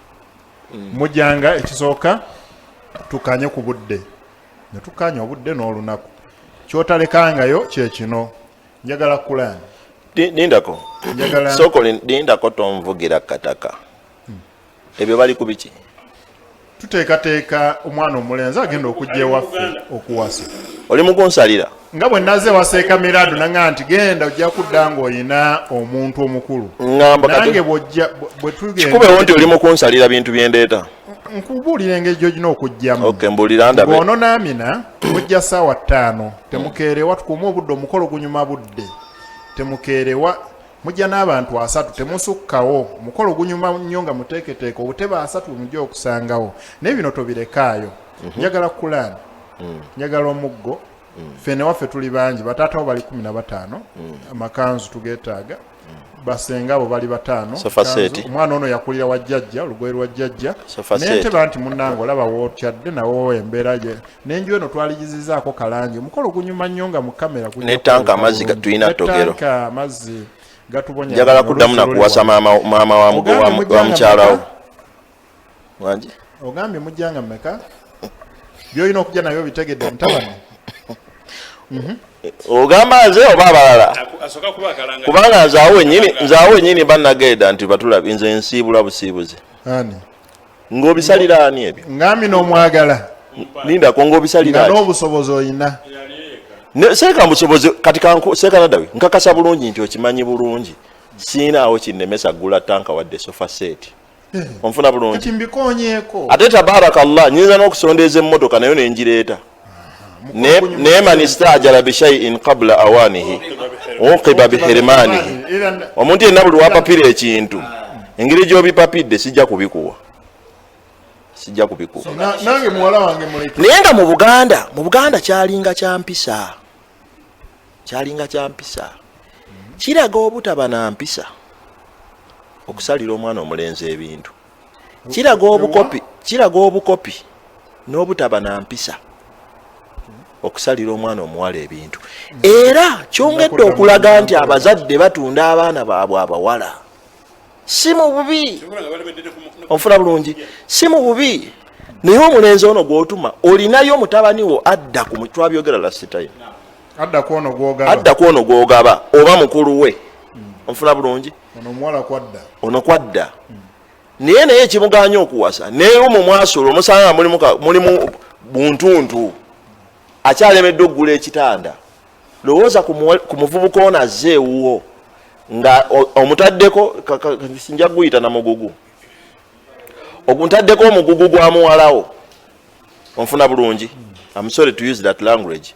Mujjanga ekisooka tukanye ku budde. Ne tukanya obudde n'olunaku. Ky'otalekangayo kye kino. Njagala Kulaani. Lindako. Sooka lindako tonvugira kataka. Ebyo bali ku biki? Tuteekateeka omwana omulenzi agenda okujja ewaffe okuwasa. Oli mu kunsalira? Nga bwe nazze waseeka Mirado nanga nti genda ojja kudda ng'olina omuntu omukulu. Nange bw'ojja bwe tugenda. Kikubeewo nti oli mu kunsalira bintu bye ndeeta. Nkubuulira engeri gy'olina okujjamu. Okay, mbuulira ndabe. Bw'onona Amina mujja ssaawa 5 temukeerewa, tukuume obudde, omukolo gunyuma budde. Temukeerewa, mujja n'abantu 3 temusukkawo. Omukolo gunyuma nnyo nga muteeketeeke obutebe 3 mujja okusangawo. Naye bino tobirekaayo. Njagala Kulaani. Njagala omuggo. Ffe ne waffe tuli bangi, bataata bo bali 15, amakanzu tugeetaaga. Basenga abo bali 5. Omwana ono yakulira wa jjajja, olugoye lwa jjajja. N'entebe nti munnange olaba w'otyadde nawo embeera gye. N'enju eno twaligizizaako kalangi. Omukolo gunyuma nnyo nga mu kamera gujja. N'ettanka amazzi tulina ttogero. N'ettanka amazzi gatubonya. Njagala kuddamu nakuwasa maama wa mukyala wo. Wangi? Ogambye mujjanga mmeka? By'olina okujja nabyo bitegedde mutabani. Ogamba nze oba abalala? Kubanga nze awo wennyini bannagenda nti batulabe nze nsiibula busiibuzi. Ani? Ng'obisalira ani ebyo? Ng'ami n'omwagala. Lindako ng'obisalira ani? Nga n'obusobozi olina. Seeka busobozi kati Seeka Nadawi nkakasa bulungi nti okimanyi bulungi. Siinaawo kinnemesa ggula ttanka wadde sofa set. Onfuna bulungi. Kati mbikonyeeko. Ate tabaarakallah nnyinza n'okusondeeza emmotoka nayo ne ngireeta. Neema nistajala bishay'in qabla awanihi uqiba bihirmanihi. Omuntu yenna buli wapapira ekintu engeri gy'obipapidde sijja kubikuwa. Sijja kubikuwa. Nange muwala wange muleke. Naye nga mu Buganda kyalinga kya mpisa. Kyalinga kya mpisa. Kiraga obutaba na mpisa okusalira omwana omulenzi ebintu. Kiraga obukopi n'obutaba na mpisa. Okusalira omwana omuwala ebintu, era kyongedde okulaga nti abazadde batunda abaana baabwe abawala. Si mu bubi, onfuna bulungi, si mu bubi, naye omulenzi ono gw'otuma olinayo mutabani wo adda ku, twabyogera last time, adda ku ono gw'ogaba, adda ku ono gw'ogaba oba mukulu we, onfuna bulungi, ono omuwala kwadda, ono kwadda. Naye ekimuganya okuwasa, naye omwo mwasula omusanga mulimu buntuntu, akyalemedde okugula ekitanda. Lowooza ku muvubuka ono azze ewuwo nga omutaddeko, nja guyita na mugugu, oguntaddeko omugugu gwa muwalawo, onfuna bulungi? I'm sorry to use that language.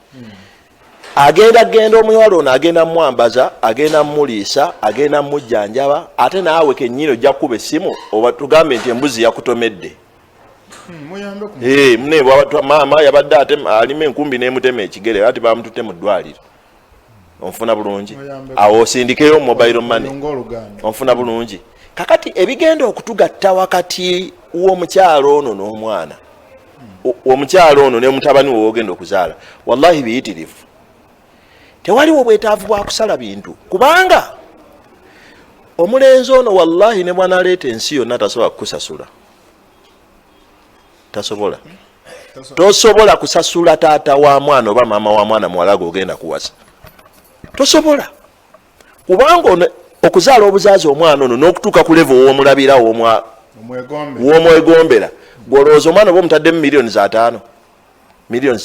Agenda genda omuwala ono agenda mwambaza, agenda muliisa, agenda mujjanjaba, ate naawe kennyini ojja kukuba essimu oba tugambe nti embuzi yakutomedde. Muyambe ku Mune maama yabadde ate alima enkumbi n'emutema ekigere, ate bamututte mu ddwaliro, onfuna bulungi? Muyambe. Awo osindikeyo mobile money. Ng'oluganda. Onfuna bulungi? Kakati ebigenda okutugatta wakati w'omukyalo ono n'omwana, omukyalo ono ne mutabani we wogenda okuzaala, wallahi biyitirivu. Tewaliwo bwetaavu bwa kusala bintu, kubanga omulenzi ono wallahi ne bwanaleeta ensi yonna tasobola kukusasula, tasobola. Tosobola kusasula taata wa mwana oba maama wa mwana muwala gogenda kuwasa, tosobola, kubanga ono okuzaala obuzaazi omwana ono n'okutuuka ku level w'omulabira omwegombe, w'omwegombera, gwolowooza omwana oba omutaddemu 5 million, 100 million.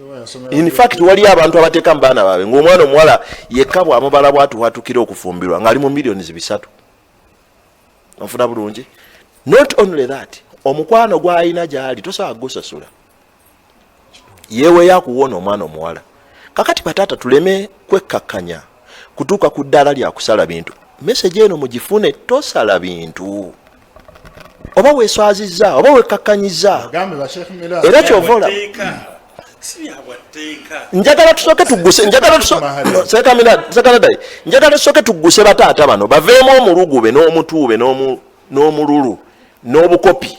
Oba yasomera. In fact, waliyo abantu abateeka mu baana baabwe ng'omwana omuwala yekka bw'amubala bwatuwatukira okufumbirwa ng'ali mu 3 million, onfuna bulungi? Not only that, omukwano gw'alina gy'ali tosobola kugusasula, yeeweyo akuwona omwana omuwala. Kakati bataata, tuleme kwekkakkanya kutuuka ku ddaala lya kusala bintu. Message eno mugifune: tosala bintu, oba weeswazizza oba wekkakkanyizza. Bagambe ba Sheikh Milad. Era kyova olaba Si byabwatteeka. Njagala tusooke tugguse, njagala Sekanadai, njagala tusooke tugguse bataata bano baveemu omulugube n'omutuube n'omululu n'obukopi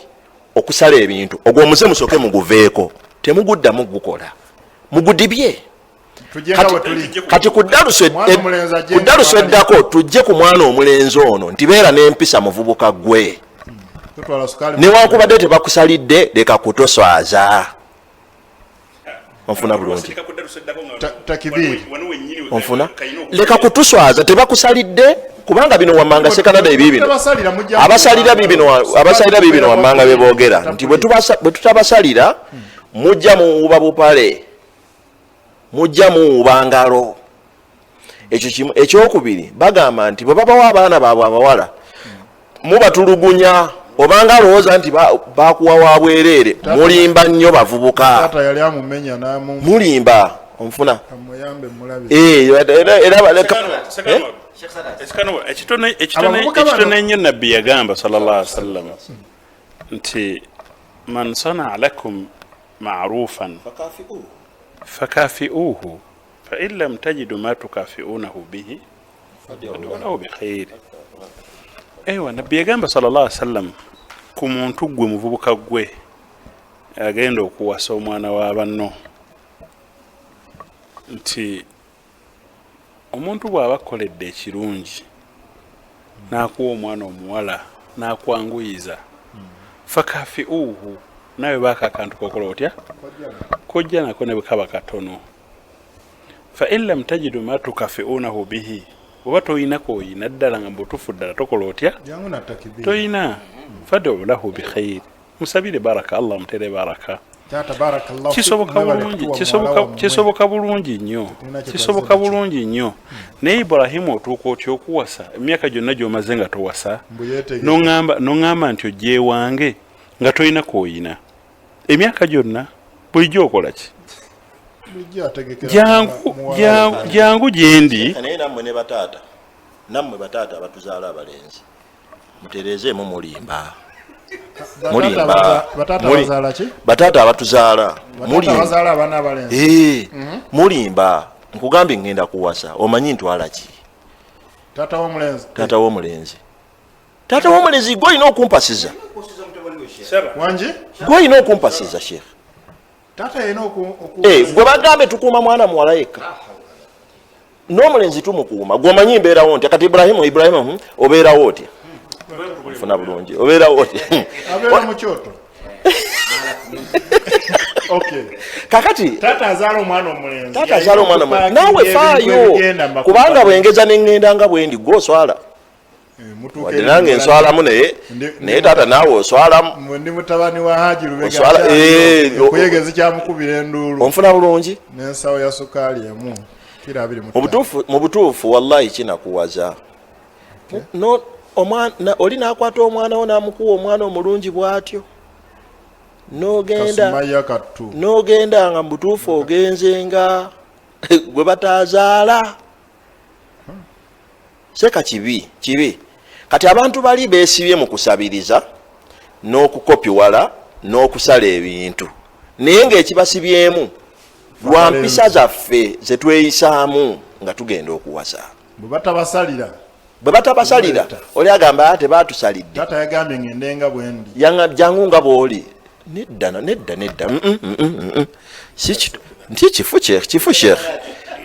okusala ebintu. Ogwo omuze musooke muguveeko, temuguddamu gukola, mugudibye. Tujje nga bwe tuli. Kati ku ddaluso Omwana omulenzi ajje ku ddaluso nga eddako, tujje ku mwana omulenzi ono nti beera n'empisa, muvubuka gwe. Tutwala sukaali. Newankubadde tebakusalidde, leka kutoswaza, onfuna bulungi? Takibiri. Onfuna? Leka kutuswaza, tebakusalidde, kubanga bino wammanga Sekanada ebibino Tebasalira, mujja abasalira bibino, abasalira bibino wammanga beboogera nti bwe tutabasalira mujja muwuuba bupale, mujja muwuuba ngalo. Ekyo kimu. Ekyokubiri, bagamba nti bwe babawa abaana baabwe abawala mubatulugunya, obanga alowooza nti bakuwa wa bwereere. Mulimba nnyo bavubuka. Taata yali amumenya n'amu Mulimba, onfuna? Amuyambe mulabe. Eh, era Ekitono Abavubuka bano- ekitono ennyo, nabbi yagamba sallallahu alaihi wasallam nti man sanaa lakum marufan fakafiuhu, fain lam tajidu ma tukafiunahu bihi fad'u lahu bikhairi. Ewa nabbi yagamba sallallahu alaihi wasallam ku muntu gwe muvubuka gwe agenda okuwasa omwana wa banno nti omuntu bw'aba akoledde ekirungi n'akuwa omwana omuwala n'akwanguyiza, fakafiuhu, naawe baako akantu kokola otya kojja nako ne bwe kaba katono. Fain lam tajidu ma tukafiunahu bihi, oba toyina koyina ddala nga mubutuufu ddala tokola otya, Jangu na takibiri. toyina, fadu lahu bikhairi, musabire baraka, Allah mutere baraka. Taata, barakallahu Kisoboka fikum, mwebale bulungi. kutuwa Kisoboka. muwala wammwe. Kisoboka bulungi nnyo. Tetulina kye Kisoboka twazze nakyo. bulungi nnyo. Naye Iburahimu, otuuka otya okuwasa emyaka gyonna gy'omaze nga towasa, Mbu yeetegeke. Noŋŋamba nti ojja ewange nga tolina kooyina emyaka gyonna, bulijjo okola ki? Bulijjo ategekera Jangu. muwala we. Jangu gyendi. Naye nammwe ne bataata, nammwe bataata abatuzaala abalenzi, mutereezeemu, mulimba. Bataata Mulimba. bataata bazaala ki? Bataata abatuzaala, Bataata mulimba. bazaala abaana abalenzi. Eh, mulimba. Nkugambye ngenda kuwasa, omanyi ntwala ki? Taata w'omulenzi. Taata w'omulenzi, taata w'omulenzi, gwe olina okumpasiza. Wangi. Gwe olina okumpasiza, sheekh. Taata yena Gwe bagambe tukuuma mwana muwala yekka, n'omulenzi tumukuuma. Gwomanyi mbeerawo ntya kati? Ibrahimu, obeerawo otya? Nfuna bulungi, obeerawo otya? Abeera mu kyoto. Okay. Kakati taata azaala omwana omulenzi. Taata azaala omwana omulenzi, naawe faayo, kubanga bwengeza neŋŋenda nga bwendi, gwe oswala. Wadde nange nswalamu, naye naye taata naawe oswalamu. Ndi mutabani wa Haji Lubega. Oswala, okuyegeza kyamukubira enduulu. Onfuna bulungi? N'ensawo ya sukaali emu kiro abiri mu mu butuufu, mu butuufu, wallahi kinakuwaza. No, omwana oli n'akwata omwana wo n'amukuwa omwana omulungi bw'atyo, n'ogenda Kasumaya kattu. N'ogenda nga mu butuufu ogenze nga gwe bataazaala. Seka kibi, kibi. Kati abantu bali beesibye mu kusabiriza n'okukopiwala n'okusala ebintu, naye ng'ekibasibyemu lwa mpisa zaffe ze tweyisaamu nga tugenda okuwasa. Bwe batabasalira. Bwe batabasalira, oli agamba, "Ah, tebatusalidde." Taata yagambye ngende nga bwendi. Jangu nga bw'oli. Nedda, nedda, nedda. Si nti kifu, kifu sheekh,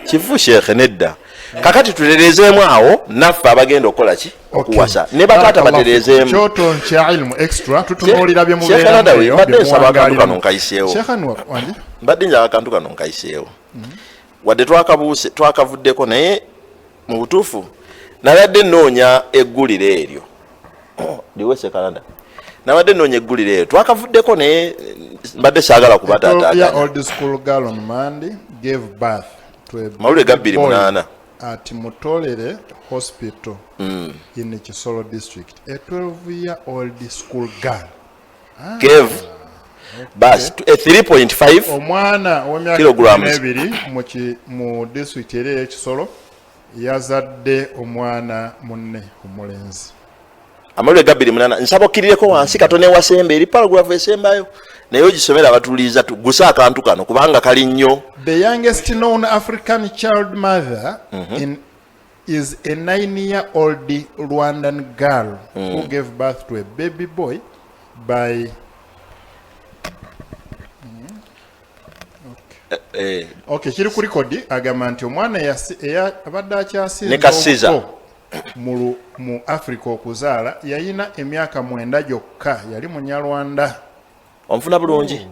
kifu sheekh, nedda. Kakati tutereezeemu awo naffe abagenda okukola ki, okuwasa, ne bataata batereezeemu. Kyoto kya Ilmu Extra, tutunuulira bye Sheikh Nadawi, mubeeramu. mbadde nsaba akantu kano nkayiseewo. Sheikh Anwar, wangi. Mbadde njagala akantu kano nkayiseewo, wadde twakabuuse, twakavuddeko, naye mu butuufu nabadde nnoonya eggulire eryo liwese kalanda. Nabadde nnoonya eggulire eryo, twakavuddeko, naye mbadde saagala A 12 year kubataataaganya. old school girl on Monday gave birth to a Mawulire ga bbiri boy munaana. at Mutolere Hospital in Kisoro district. A 12 year old school girl. Gave birth to a 3.5 Omwana ow'emyaka kilograms. 12 mu district eri ey'Ekisolo yazadde omwana munne omulenzi. Amawulire ga 28. Nsaba okkirireko wansi katono ewasemba eri paragraph esembayo, naye ogisomera abatuuliriza, tuguse akantu kano kubanga kali nnyo. The youngest known African child mother is a 9-year-old Rwandan girl who gave birth to a baby boy by Okay, kiri ku record. Agamba nti omwana abadde akyasinze Ne Kasiza. obuto mu Africa okuzaala yayina emyaka 9 gyokka, yali Munyarwanda. Onfuna bulungi?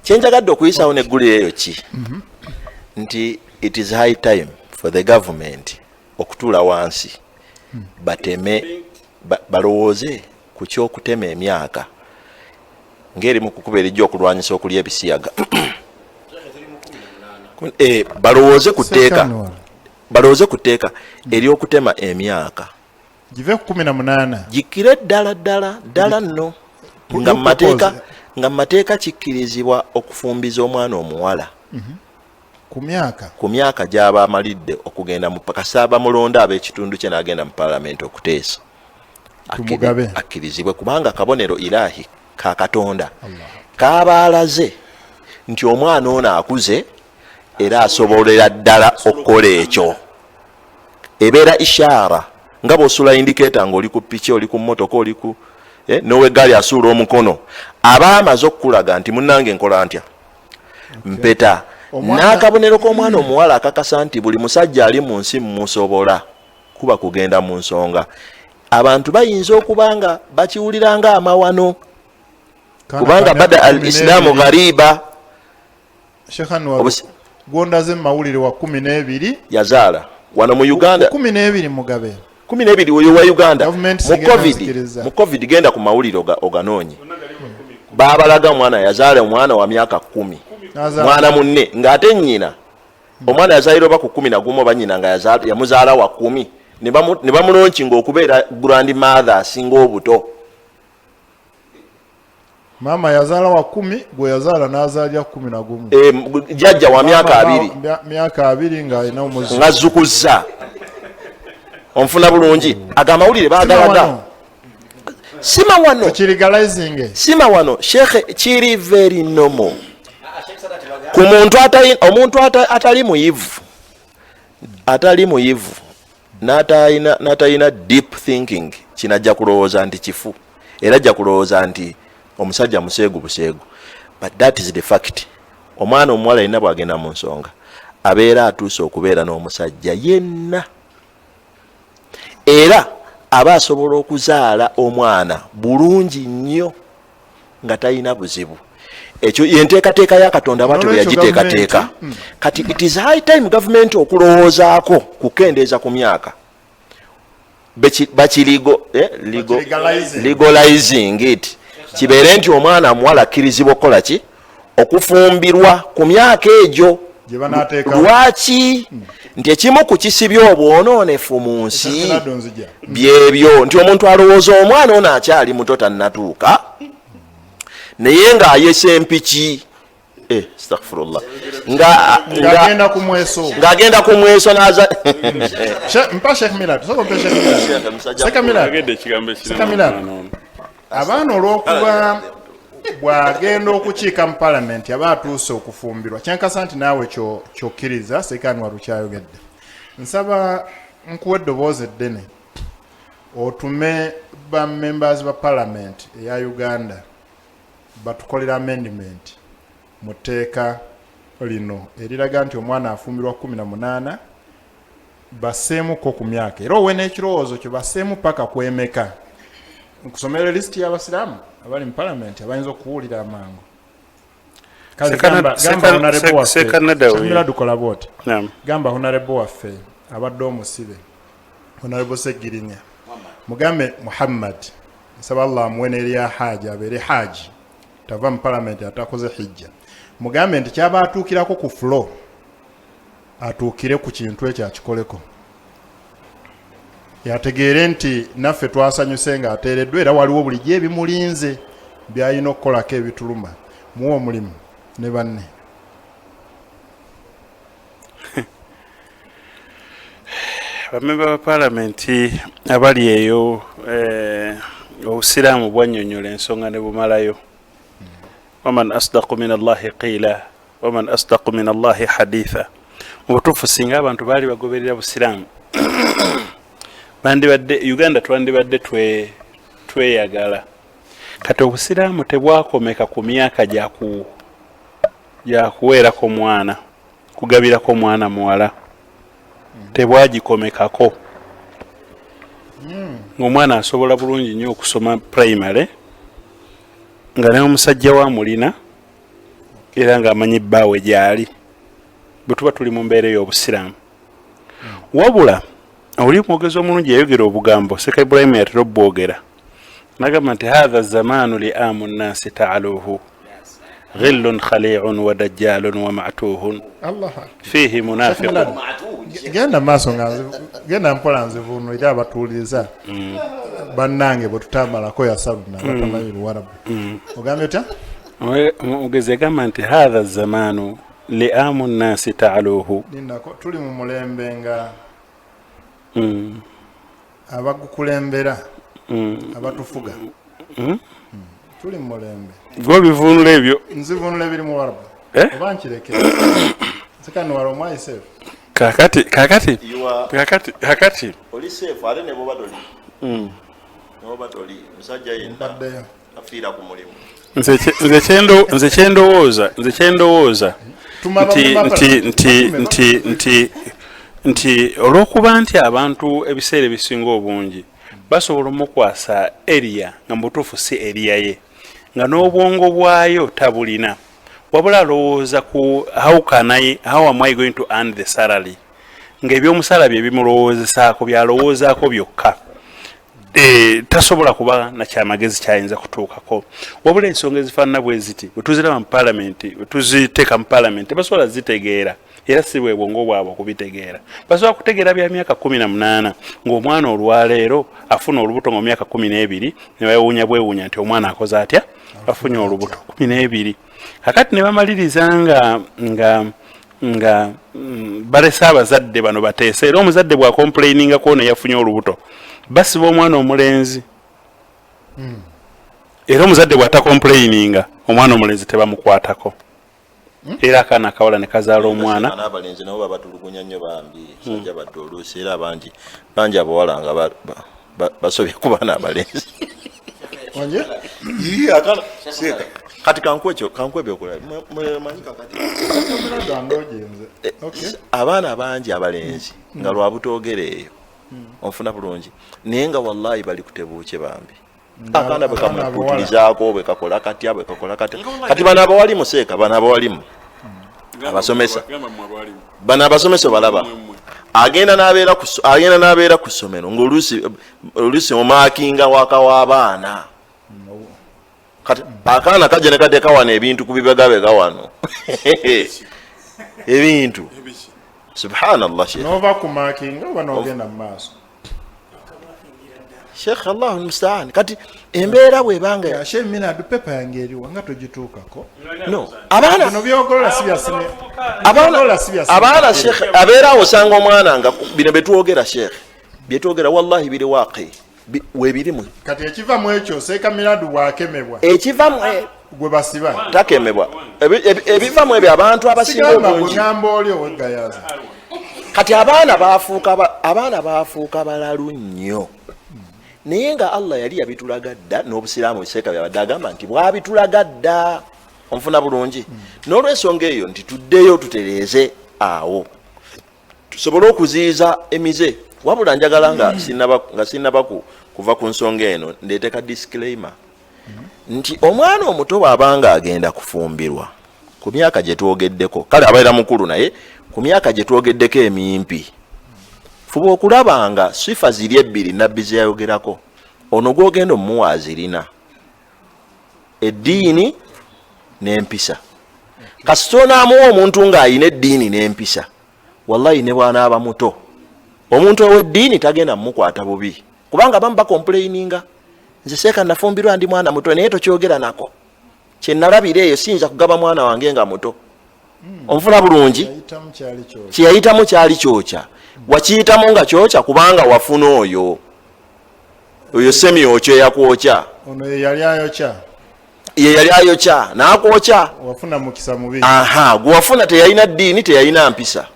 Kyenjagadde okuyisawo neggulire eyo ki nti it is high time for the government okutuula wansi bateme balowooze ku kyokutema emyaka ng'erimu kukuba erijja okulwanyisa okulya ebisiyaga. Balowooze ku tteeka, Second one. balowooze ku tteeka ery'okutema emyaka Give ku 18. Gikire ddala ddala ddala nno nga mu mateeka, nga mu mateeka kikkirizibwa okufumbiza omwana omuwala ku myaka ku myaka gy'aba amalidde okugenda mu kasaaba mulonda ab'ekitundu kye n'agenda mu paalamenti okuteesa. Tumugabe. Akkirizibwe, kubanga kabonero ilahi ka Katonda kaaba alaze nti omwana ono akuze era asobolera ddala okukola ekyo. Ebeera ishaara nga bw'osuula indicator ng'oli ku piki, oli ku mmotoka, oli ku n'oweggaali asuula omukono, aba amaze okukulaga nti munnange nkola ntya, mpeta. N'akabonero k'omwana omuwala akakasa nti buli musajja ali mu nsi musobola kuba kugenda mu nsonga. Abantu bayinza okuba nga bakiwulira nga amawano, kubanga bada al islaamu ghariba. Sheikh Anwar, gwondaze mu mawulire wa 12. Yazaala wano mu Uganda. 12 mugabe. 12 oyo wa Uganda. Government mu sigenda COVID nzikiriza. Mu COVID, genda ku mawulire oganoonye, baabalaga omwana yazaala omwana wa myaka 10. N'azaala. Mwana munne ng'ate nnyina omwana yazaalira oba ku 11 oba nnyina nga yamuzaala wa 10, ne bamulonkinga okubeera grandmother asinga obuto. Maama yazaala wa 10, gwe yazaala n'azaalira 11. Jjajja wa myaka 20. Myaka 20 ng'alina omuzzi. Nga zukuzza. Onfuna bulungi? Ago amawulire baagalaga sima wano. Tukilegalizing. Sima wano shekhe, kiri very normal ku muntu atali omuntu atali muyivu, atali muyivu n'atalina deep thinking. Kinajja kulowooza nti kifu, era ajja kulowooza nti omusajja museegu buseegu. But that is the fact. Omwana omuwala yenna bw'agenda mu nsonga abeera atuuse okubeera n'omusajja yenna, era aba asobola okuzaala omwana bulungi nnyo nga talina buzibu. Ekyo yenteekateeka ya Katonda bwatyo bwe Nolwekyo yagiteekateeka. Kati it is high time gavumenti okulowoozaako kukendeeza ku myaka bakirigo Bakilegalizing. Legalizing it, kibeere nti omwana muwala akkirizibwa okukola ki? Okufumbirwa ku myaka egyo gye banaateekawo. Lwaki? Nti ekimu ku kisibya obwonoonefu mu nsi Senado nzija. Byebyo nti omuntu alowooza omwana ono akyali muto, tannatuuka, naye ng'ayesa empiki. Astaghfirullah, ng'agenda ku mweso. Ng'agenda ku mweso naza. Mpa Sheikh Milad, sooka ompe Sheikh Milad. Sheikh Milad. Agedde ekigambo ekirina Sekamilad. omwana ono. Abaana olw'okuba bw'agenda okukiika mu palamenti aba atuuse okufumbirwa, kyenkasa nti naawe kyokkiriza sekaani walukyayogedde. Nsaba nkuwa eddoboozi eddene otume ba members ba palamenti eya Uganda batukolera amendment mu tteeka lino eriraga nti omwana afumbirwa 18, basseemuko ku myaka, era owe n'ekirowoozo kyo basseemu paka kwemeka. Nkusomera lisiti y'abasiraamu abali mu palamenti abayinza okuwulira amangu. Kale gamba honorable waffe, Sekanada Sheikh Milad, kola bw'oti. Naam. Gamba honorable waffe abadde omusibe, Honorable Segirinya, mugambe Muhammad, nsaba Allah amuwe n'erya haji, abeere haji tava mu palamenti atakoze hijja. Mugambe nti kyaba atuukirako ku floor, atuukire ku kintu ekyo akikoleko, yategeere nti naffe twasanyuse ng'ateereddwa, era waliwo bulijjo ebimulinze byalina okukolako ebituluma. Muwe omulimu ne banne. Bamemba ba paalamenti abali eyo, obusiraamu bwannyonnyola ensonga ne bumalayo. Waman asdaqu min Allahi qiila, waman asdaqu min Allahi haditha. Mu butuufu, singa abantu baali bagoberera busiraamu, bandibadde Uganda twandibadde tweyagala. Kati obusiraamu tebwakomeka ku myaka gyakuweerako mwana, kugabirako mwana muwala, tebwagikomekako. Ng'omwana asobola bulungi nnyo okusoma primary nga ne omusajja wa mulina, era ng'amanyi bbaawe gy'ali, bwe tuba tuli mu mbeera ey'obusiraamu. Wabula oli omwogezi omulungi yayogera obugambo, Seka Ibrahimu yatera obwogera, nagamba nti hatha zamanu liamu nnasi taaluhu ghillun khaliun wa dajjalun wa matuhun Allah fihi munafiqun. Genda maaso nga genda mpola, nzivuunulire abatuuliriza bannange bwe tutamalako yasaluna batamanyi Luwarabu. Ogambye otya? Omwogezi yagamba nti hatha zamanu liamu nnasi taaluhu. Lindako, tuli mu mulembe nga abagukulembera abatufuga. Tuli mu mulembe. Gwobivuunula ebyo. Nzivuunula ebiri mu Warabu. Eh? Oba nkireke nsikani wala omwayiseefu? Kakati kakati You are- kakati kakati. Oli safe, ate ne bwoba toli, ne bwoba toli, musajja yenna Mpaddeyo. afiira ku mulimu. Nze kyendowooza Tuma nti bamemba nti nti batume. nti olw'okuba nti abantu ebiseera ebisinga obungi basobola omukwasa area nga mu butuufu si area ye, nga n'obwongo bwayo tabulina, wabula alowooza ku how am I going to earn the salary, ng'ebyomusala bye bimulowoozesaako, byalowoozaako byokka. Tasobola kuba nakyamagezi kyayinza kutuukako. Wabula ensonga ezifaanana bwe ziti bwe tuziraba mu paalamenti, bwe tuziteeka mu paalamenti, tebasobola zitegeera, era si bwe bwongo bwabwe okubitegeera. Basobola kutegeera bya myaka 18, ng'omwana olwaleero afuna olubuto nga mu myaka 12, ne bawuunya bwewuunya nti omwana akoze atya afunye olubuto 12. Kakati ne bamaliriza nga balese abazadde bano bateese, era omuzadde bw'acomplainingako ono yafunye olubuto, basiba omwana omulenzi, era omuzadde bw'atacomplaininga, omwana omulenzi tebamukwatako, era akaana akawala ne kazaala omwana. N'abalenzi nabo babatulugunya nnyo bambi, sajja badde oluusi, era bangi bangi abawala nga basobye ku baana abalenzi. Wanje? Ii, akaana seeka. Kati kankuwe kankuwe ebyokulaba. Manyi kakati abaana bangi abalenzi nga lwa butoogera eyo, onfuna bulungi, naye nga wallahi bali kutebuukye bambi. Akaana bwe kamwekuutirizaako, bwe kakola katya, bwe kakola katya. Kati bano abawalimu, seeka, bano abawalimu abasomesa, bano abasomesa balaba agenda n'abeera ku agenda n'abeera ku ssomero ng'oluusi oluusi omaakinga waka w'abaana. Kati akaana kajja ne kateeka wano ebintu ku bibegabega wano ebintu, subhanallah, sheikh. Nova ku maakinga oba n'ogenda mu maaso? Sheikh, Allahu mustaan. Kati embeera bwebanga Sheikh Minadu, pepa yange eriwa nga togituukako? No, abaana bino byogolola si bya sine abaana byogolola si bya sine. Abaana, sheikh, abeera awo osanga omwana nga bino byetwogera, sheikh, byetwogera wallahi biri waaqi. Weebirimu. Kati ekiva mu ekyo, seeka Miradu bwakemebwa, ekiva mu gwe basiba? Takemebwa. Ebiva mu ebyo, abantu abasinga Sigamba gwe, obungi ngamba oli oweggayaza. Kati abaana bafuuka abaana bafuuka balalu nnyo, naye nga Allah yali yabitulaga dda n'obusiraamu, seeka byabadde agamba nti bwabitulaga dda, onfuna bulungi? N'olwensonga eyo nti tuddeyo tutereeze awo tusobole okuziyiza emize. Wabula njagala nga sinnaba kuva ku nsonga eno, ndeeteka disclaimer nti omwana omuto bw'abanga agenda kufumbirwa ku myaka gye twogeddeko, kale abeera mukulu, naye ku myaka gye twogeddeko emimpi, fuba okulaba nga sifa ziri ebbiri nabbi ze yayogerako, ono gw'ogenda omuwa azirina, eddiini n'empisa. Kasita onaamuwa omuntu ng'ayina eddiini n'empisa, wallahi ne bw'anaaba muto, omuntu ow'eddiini tagenda mumukwata bubi, kubanga abamu bacomplaininga, "Nze seeka nafumbirwa ndi mwana muto, naye tokyogera nako kyenalabira eyo, siyinza kugaba mwana wange nga muto." Onfuna bulungi? Yayitamu kyali kyokya. Kyeyayitamu kyali kyokya, wakiyitamu nga kyokya, kubanga wafuna oyo semyokyo eyakwokya. Ono ye yali ayokya. Ye yali ayokya n'akwokya. Wafuna mukisa mubi. Aha, gwe wafuna teyalina ddiini, teyalina mpisa.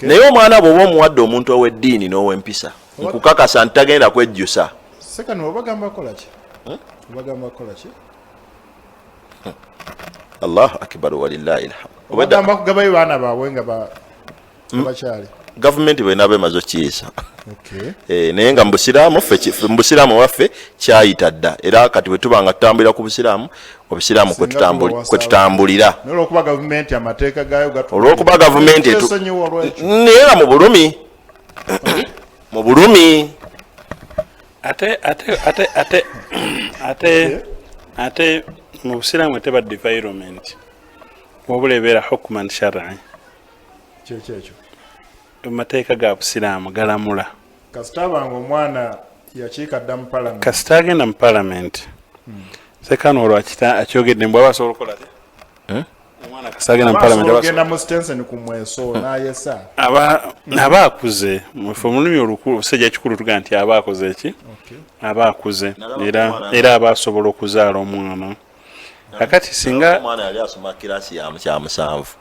Naye omwana bw'oba omuwadde omuntu ow'eddiini n'ow'empisa, nkukakasa nti tagenda kwejjusa. Sekano, obagamba kola ki? Obagamba kola ki? Allahu akbar, walillahi alhamd. Obwedda Obagamba kugabayo baana baabwe nga bakyali? Gavumenti bwenaaba emaze okiyisa. Okay. Eh, naye nga mu busiraamu ffe mu busiraamu waffe kyayita dda, era kati bwe tuba nga tutambulira ku busiraamu, obusiraamu kwe Singa kwe tutambulira. Naye olwokuba gavumenti amateeka gaayo Olwokuba gavumenti Twesonyiwa olwekyo. Naye nga mu bulumi. Ate ate ate ate ate ate mu busiraamu teba defilement, wabula ebeera hukman shar'i. Kyekyo ekyo. Amateeka ga busiraamu galamula. Kasita abanga omwana yakiika dda mu palamenti. Kasita agenda mu palamenti, sekano olwo akita akyogedde mbw aba asobola okukola atya? Omwana kasita agenda mu palamenti, aba ogenda mu stensen ku mweso n'ayesa. Aba akuze. Mufe mu lulimi olukulu omusajja kikulu tugaa nti aba akoze eki? Okay. Aba akuze. Nalaba Era omwana. Era aba asobola okuzaala omwana. Kakati singa Omwana yali asoma kirasi ya kyamusanvu,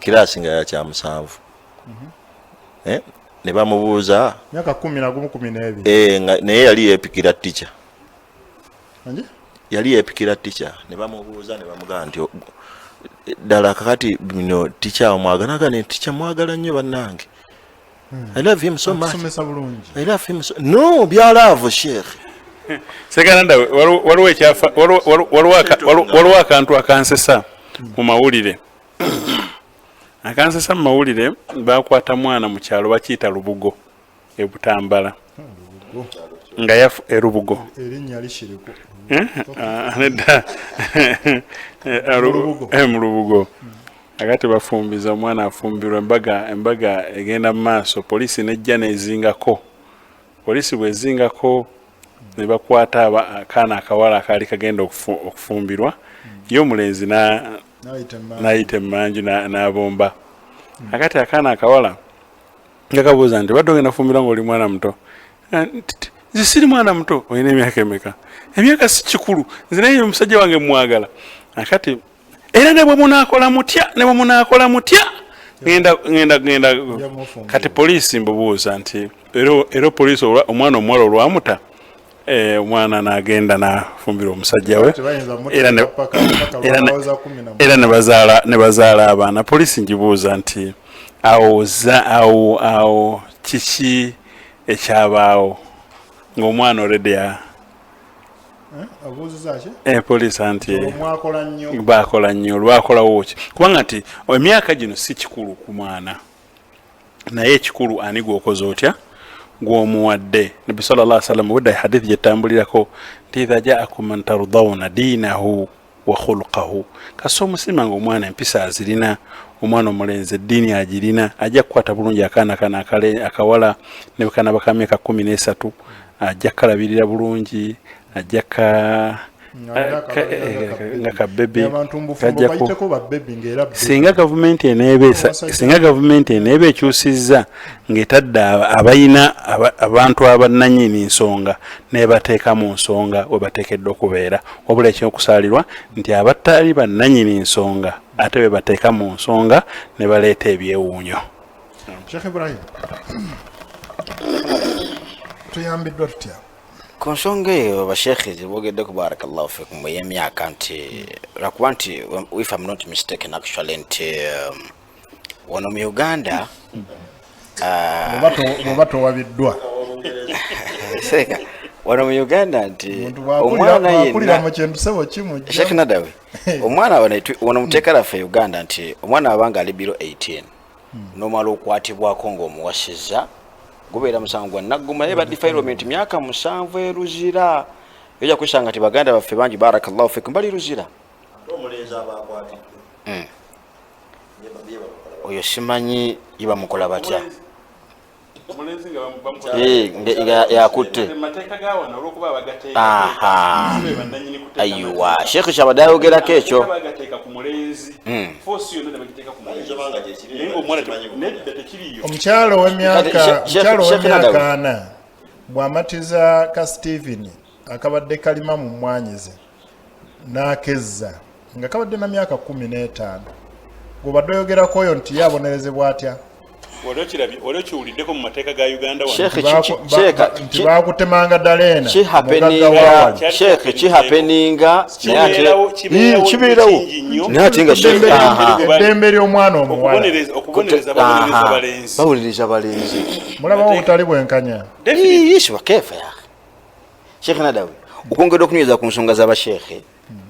kirasi nga ya kyamusanvu. Eh, ne bamubuuza. Myaka 11, 12. Eh, naye yali yeepikira tica. Anji? Yali yeepikira tica, ne bamubuuza ne bamugamba nti, "Ddala kakati bino tica omwagala?" Aga ne tica mwagala nnyo bannange, I love him so much. Akusomesa bulungi. I love him so, no bya love, sheikh. Sekananda, waliwo ekyafa, waliwo akantu akansesa mu mawulire, akansesa mu mawulire. Bakwata mwana mu kyalo bakiyita Lubugo e Butambala, nga yafu erubugo. Erinnya lishiriku. Eh? Ah, nedda. Mu Lubugo. Mu Lubugo. Akati bafumbiza omwana, afumbirwa, embaga egenda mu maaso, poliisi nejja nezingako. Poliisi bwezingako ne bakwata akaana akawala akaali kagenda okufumbirwa, ye omulenzi n'ayita emmanju. N'ayita emmanju n'abomba. Akati akaana akawala nga kabuuza nti, "Badde ogenda kufumbirwa ng'oli mwana muto?" Ah, "Nze siri mwana muto." "Olina emyaka emeka?" "Emyaka si kikulu, nze naye omusajja wange mwagala." Akati era ne bwe munaakola mutya, ne bwe munaakola mutya, ngenda ngenda ngenda. Mufumbirwa. Kati poliisi mbubuuza nti era poliisi omwana omuwala olwamuta Omwana n'agenda n'afumbira omusajja we Tebayinza era muteeka paka paka era lwaweza kumi na era ne bazaala abaana. Poliisi ngibuuza nti awo za awo awo kiki ekyabaawo ng'omwana already ya Obuuziza ki? Poliisi anti Olwo mwakola nnyo. Bakola nnyo, lwakolawo ki? Kubanga nti emyaka gino si kikulu ku mwana, naye ekikulu ani gwokoze otya gwomuwadde. Nabbi sallallahu alaihi wasallam budda hadithi gyetambulirako nti idha jaakum man tardawna diinahu wa khuluqahu, kasi omusima nga omwana empisa azirina, omwana omulenzi eddiini agirina, ajja kukwata bulungi akaana kano akawala ne bwekanaba ka myaka 13, ajja kukalabirira bulungi, ajja ka nga kabebi. Abantu mbufumbo kajja ku bayiteko babebi ng'era baby. Singa gavumenti eneeba singa gavumenti eneeba ekyusizza ng'etadde abayina abantu abannannyini nsonga nebateeka mu nsonga we bateekeddwa okubeera, wabula ekyokusaalirwa nti abatali bannannyini nsonga ate be bateeka mu nsonga ne baleeta ebyewuunyo. Sheikh Ibrahim, tuyambiddwa tutya? Ku nsonga eyo bashekhe zebogeddeko, barakallahu fikum, ey'emyaka nti lwakuba nti, if I'm not mistaken actually, nti wano mu Uganda Bw'oba towabiddwa. Seeka, wano mu Uganda nti Omuntu omwana bwakulira yenna mu kintu sebo kimujja. Sheikh Nadawi, omwana wano mu tteeka laffe Uganda nti omwana abanga ali below 18 nomala okwatibwako ng'omuwasizza, gubeera musango gwa nagguma, naye ba defilement myaka 7 eruzira. Ojja kusanga nti baganda baffe bangi, barakallahu fikum, bali Luzira. Omulenzi aba akwatiddwa. Oyo simanyi ye bamukola batya. Omulenzi nga Nga yakutte. Mateeka ga wano olwokuba abagateeka Aha. be bannannyini kuteeka. Ayiwa, sheekh kyabadde ayogerako ekyo. Bagateeka ku mulenzi, force yonna ne bagiteeka ku mulenzi, Bayinza obanga gyekiri, naye ng'omuwala tekimanyi kumanya. nedda, tekiriyo. Omukyalo ow'emyaka Kati, omukyalo Sheikh ow'emyaka Nadawi. 40 bw'amatiza ka Steven akabadde kalima mu mmwanyi ze n'akezza nga kabadde na myaka 15, gw'obadde oyogerako oyo nti ye abonerezebwa atya? Wali okirabye, wali okiwuliddeko mu mateeka ga Uganda wano? Sheikh, Nti bakutemanga ddala ena mugagga waawali. Sheekh, kihappeninga naye ate Kibeerawo, kibeerawo. Kibeerawo. Kingi nnyo. Naye ate nga Sheikh, aha. Eddembe ly'omwana omuwala. Okubonereza babonereza Aha. balenzi. Bawuliriza balenzi. Mulabawo obutali bwenkanya. Definitely. Ii, kefa ya Sheekh Nadawi, okwongera okunyweza ku nsonga z'abasheekhe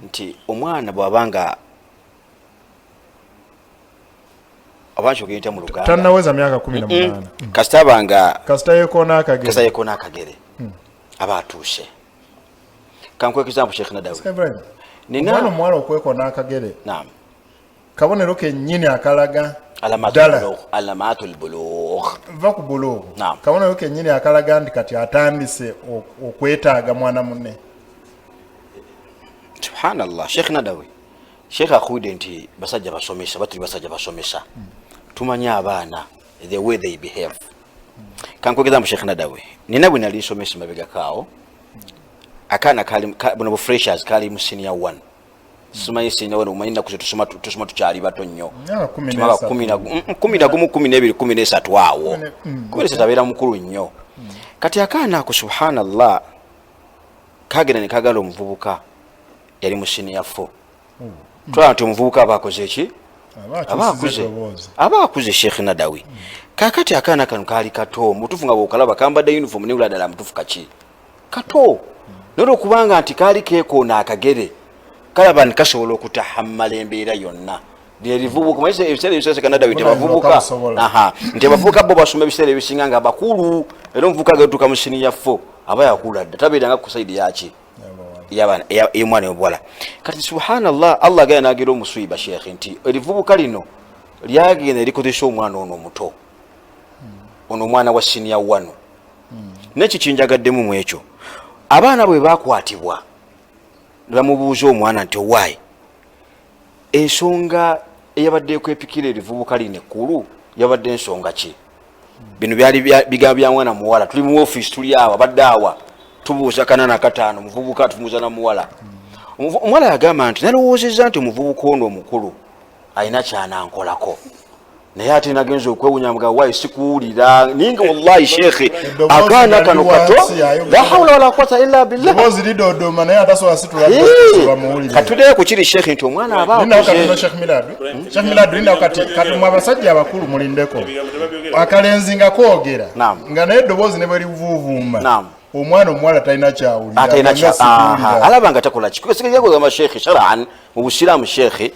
nti omwana bw'abanga oba nkyogenda mu Luganda Tannaweza myaka 18. Kasita abanga Kasita yekoona kasita akagere. yekoona akagere, aba atuuse. Kankuwa example, Sheekh Nadawi. Ibrahim, Nina omwana omuwala okwekoona akagere naam kabonero kennyini akalaga alamatu ddala bulugh, alamatu bulugh. Va ku buluugu. Naam. Kabonero kennyini akalaga nti kati atandise okwetaaga mwana munne. Subhanallah, Sheekh Nadawi, Sheekh akuwidde nti basajja basomesa, batuli basajja basomesa, tumanyi abaana the way they behave. Kankwegeza mu Sheekh Nadawi, nina bwe nali nsomesa mabegakaawo, akaana kali buno bu freshers, kali mu senior one, simanyi senior one, omanyi naku tusoma tusoma tukyali bato nnyo. Myaka kumi Tumaka n'esatu. 11, 12, 13 awo. 13 abeera mukulu nnyo. Kati akaana ako, subhanallah, kagenda ne kagala omuvubuka yali mu senior four. Twala nti omuvubuka aba akoze eki? Aba Aba akyusiza akuze. eddoboozi. Aba akuze. Sheekh Nadawi, kakati akaana kano kaali kato mutufu, nga bwokalaba kambadde uniform newula ddala mutufu kaki kato, naye olwokubanga nti kaali keekoona akagere, kalaba nti kasobola okutahammala embeera yonna lyerivubuka. Manyi ebiseera ebisinga Nadawi nti Buna abavubuka kabusobola. Aha, nti abavubuka bo basoma ebiseera ebisinga nga bakulu, era omuvubuka agatuuka mu senior four aba yakula dda, tabeeranga ku side yaki ey'omwana obuwala. Kati subhanallah, Allah agenda nagira omusuiba, sheekhe, nti erivubuka lino lyagenda erikozesa omwana ono omuto, ono omwana wa senior one. Nekyo kinjagaddemu mu ekyo, abaana bwe bakwatibwa ne bamubuuza omwana nti owaayi, ensonga eyabadde ekwepikira erivubuka lino ekkulu yabadde ensonga ki? Bino byali bigambo bya mwana muwala. Tuli mu office, tuli awa, badde awa tubuuza kana nakataano, muvubuka tumubuuza na muwala. Omuwala yagamba nti nalowoozezza nti omuvubuka ono omukulu alina kyanankolako. Naye ate nagenza okwewunya mga wayi sikuwulira ninga wallahi shekhe Eddoboozi akaana nga kano liri kato wansi, ayogera. La hawula wala quwata illa billah. Ddoboozi lidodoma naye atasobola situla bamuwulire. Katuddeyo ku kiri shekhe nti omwana aba Lindawo akuze. katono Sheikh Milad. Sheikh Milad, lindawo kati kati mwe abasajja abakulu mulindeko. Akalenzi nga koogera Naam. nga naye eddoboozi ne bwe livuuvuuma Naam. omwana omuwala talina kyawulira atalina nga kya sikuwulira. aha, alaba nga takola kikugamba shekhe shar'an mu busiraamu shekhe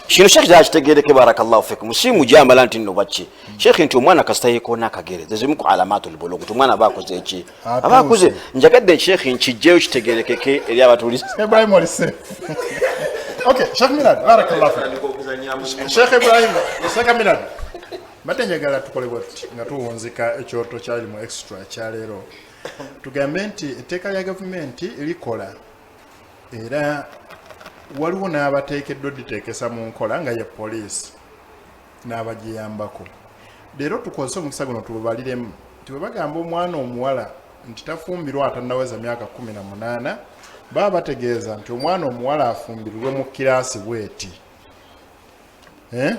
kino shekhe kyakitegereke barakallahu fikum si mujamala nti nno baki shekhe nti omwana kasita yekoona akagere zezimu ku alamatul bulugh nti omwana aba akoze eki aba akuze. Njagadde shekhe nkijjeyo kitegerekeke eri abatulizi. Ibrahim oli safe. Okay, Sheikh Milad, barakallahu fikum. Sheikh Ibrahim, Sheikh Milad. Mbadde njagala tukole bwe tuti nga tuwunzika ekyoto kya Elimu Extra ekyaleero. Tugambe nti etteeka lya gavumenti likola era waliwo n'abateekeddwa oditeekesa mu nkola nga ye poliisi n'abagiyambako. Leero tukozese omukisa guno tububaliremu nti bwe bagamba omwana omuwala nti tafumbirwa atannaweza myaka 18, baba bategeeza nti omwana omuwala afumbirwe mu kiraasi bweti. Eh?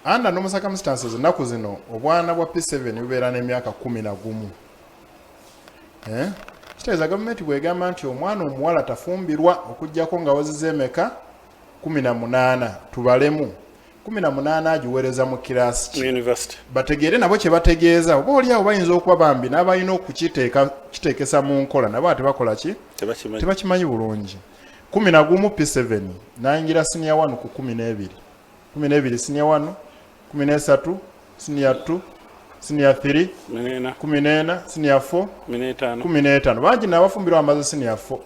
Under normal circumstances, ennaku zino obwana bwa P7 bubeera n'emyaka 11. Eh? Kitegeeza gavumenti bw'egamba nti omwana omuwala tafumbirwa okuggyako nga wazizza emeka 18, tubalemu 18 agiweereza mu kiraasi ki? Mu university. Bategeere nabo kye bategeeza, oba oli awo bayinza okuba bambi n'abalina okukiteeka kiteekesa mu nkola nabo ate bakola ki? Tebakimanyi. Tebakimanyi bulungi. 11 P7 nayingira senior 1 ku 12, 12 senior 1, 13 senior 2, senior 3, 14. 14 senior 4, 15. 15. Bangi nabafumbirwa amaze senior 4.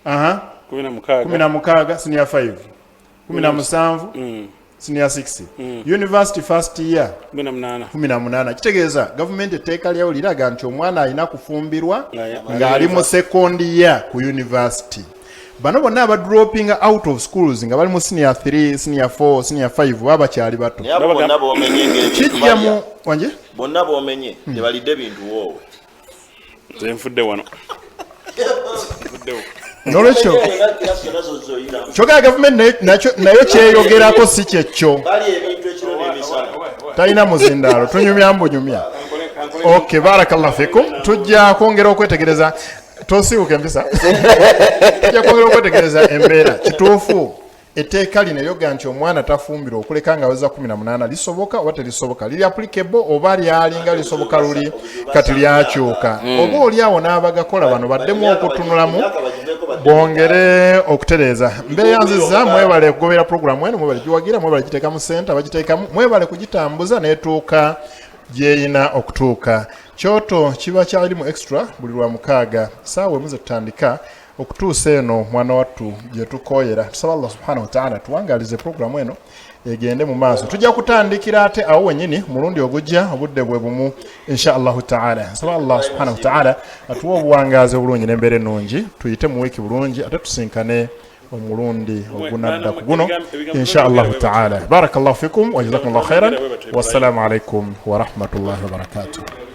Aha. 16. 16 senior 5, 17 senior 6, university first year. 18. 18. Kitegeeza gavumenti etteeka lyawo liraga nti omwana alina kufumbirwa Nga ng'ali mu second year ku university. Bano bonna aba dropping out of schools nga bali mu senior 3, senior 4, senior 5 baba bakyali bato. Naye abo bonna bomenye ngaebintu Kijja mu balya wanje. Bonna bomenye tebalidde bintu woowe. Nze nfudde wano. Nfuddewo. Nolwekyo kyogera gavumenti nayo kyeyogerako si kyekyo. Balya ebintu ekiro n'emisana. Talina muzindaalo, tunyumya mbunyumya. Okay, barakallahu fikum. Tujja kwongera okwetegereza, tosiiwuka empisa, tujja kwongera okwetegereza embeera. Kituufu etteeka lino eryoga nti omwana tafumbirwa okuleka nga aweza 18 lisoboka oba terisoboka, liri applicable oba lyalinga lisoboka luli kati lyakyuka, oba oli awo n'abagakola bano baddemu okutunulamu bongere okutereeza mbeera. Nziza mwebale kugobera programu eno, mwebale giwagira, mwebale giteekamu sente abagiteekamu, mwebale kugitambuza netuuka gyeyina okutuuka. Kyoto kiba kyali mu Extra buli lwa mukaaga saawa emu zetutandika okutuusa eno mwana wattu gye tukooyera. Tusaba Allah subhanahu wataala tuwangalize programu eno egende mu maaso. Tujja kutandikira ate awo wennyini mulundi ogujja obudde bwe bumu insha allahu taala. Nsaba Allah subhanahu wataala atuwe obuwangaazi obulungi n'embeera ennungi, tuyite mu wiiki bulungi ate tusinkane omulundi ogunadda ku guno insha allahu taala. Barakallahu fikum wa jazakumullahu khairan, wassalamu alaikum warahmatullahi wabarakatuh.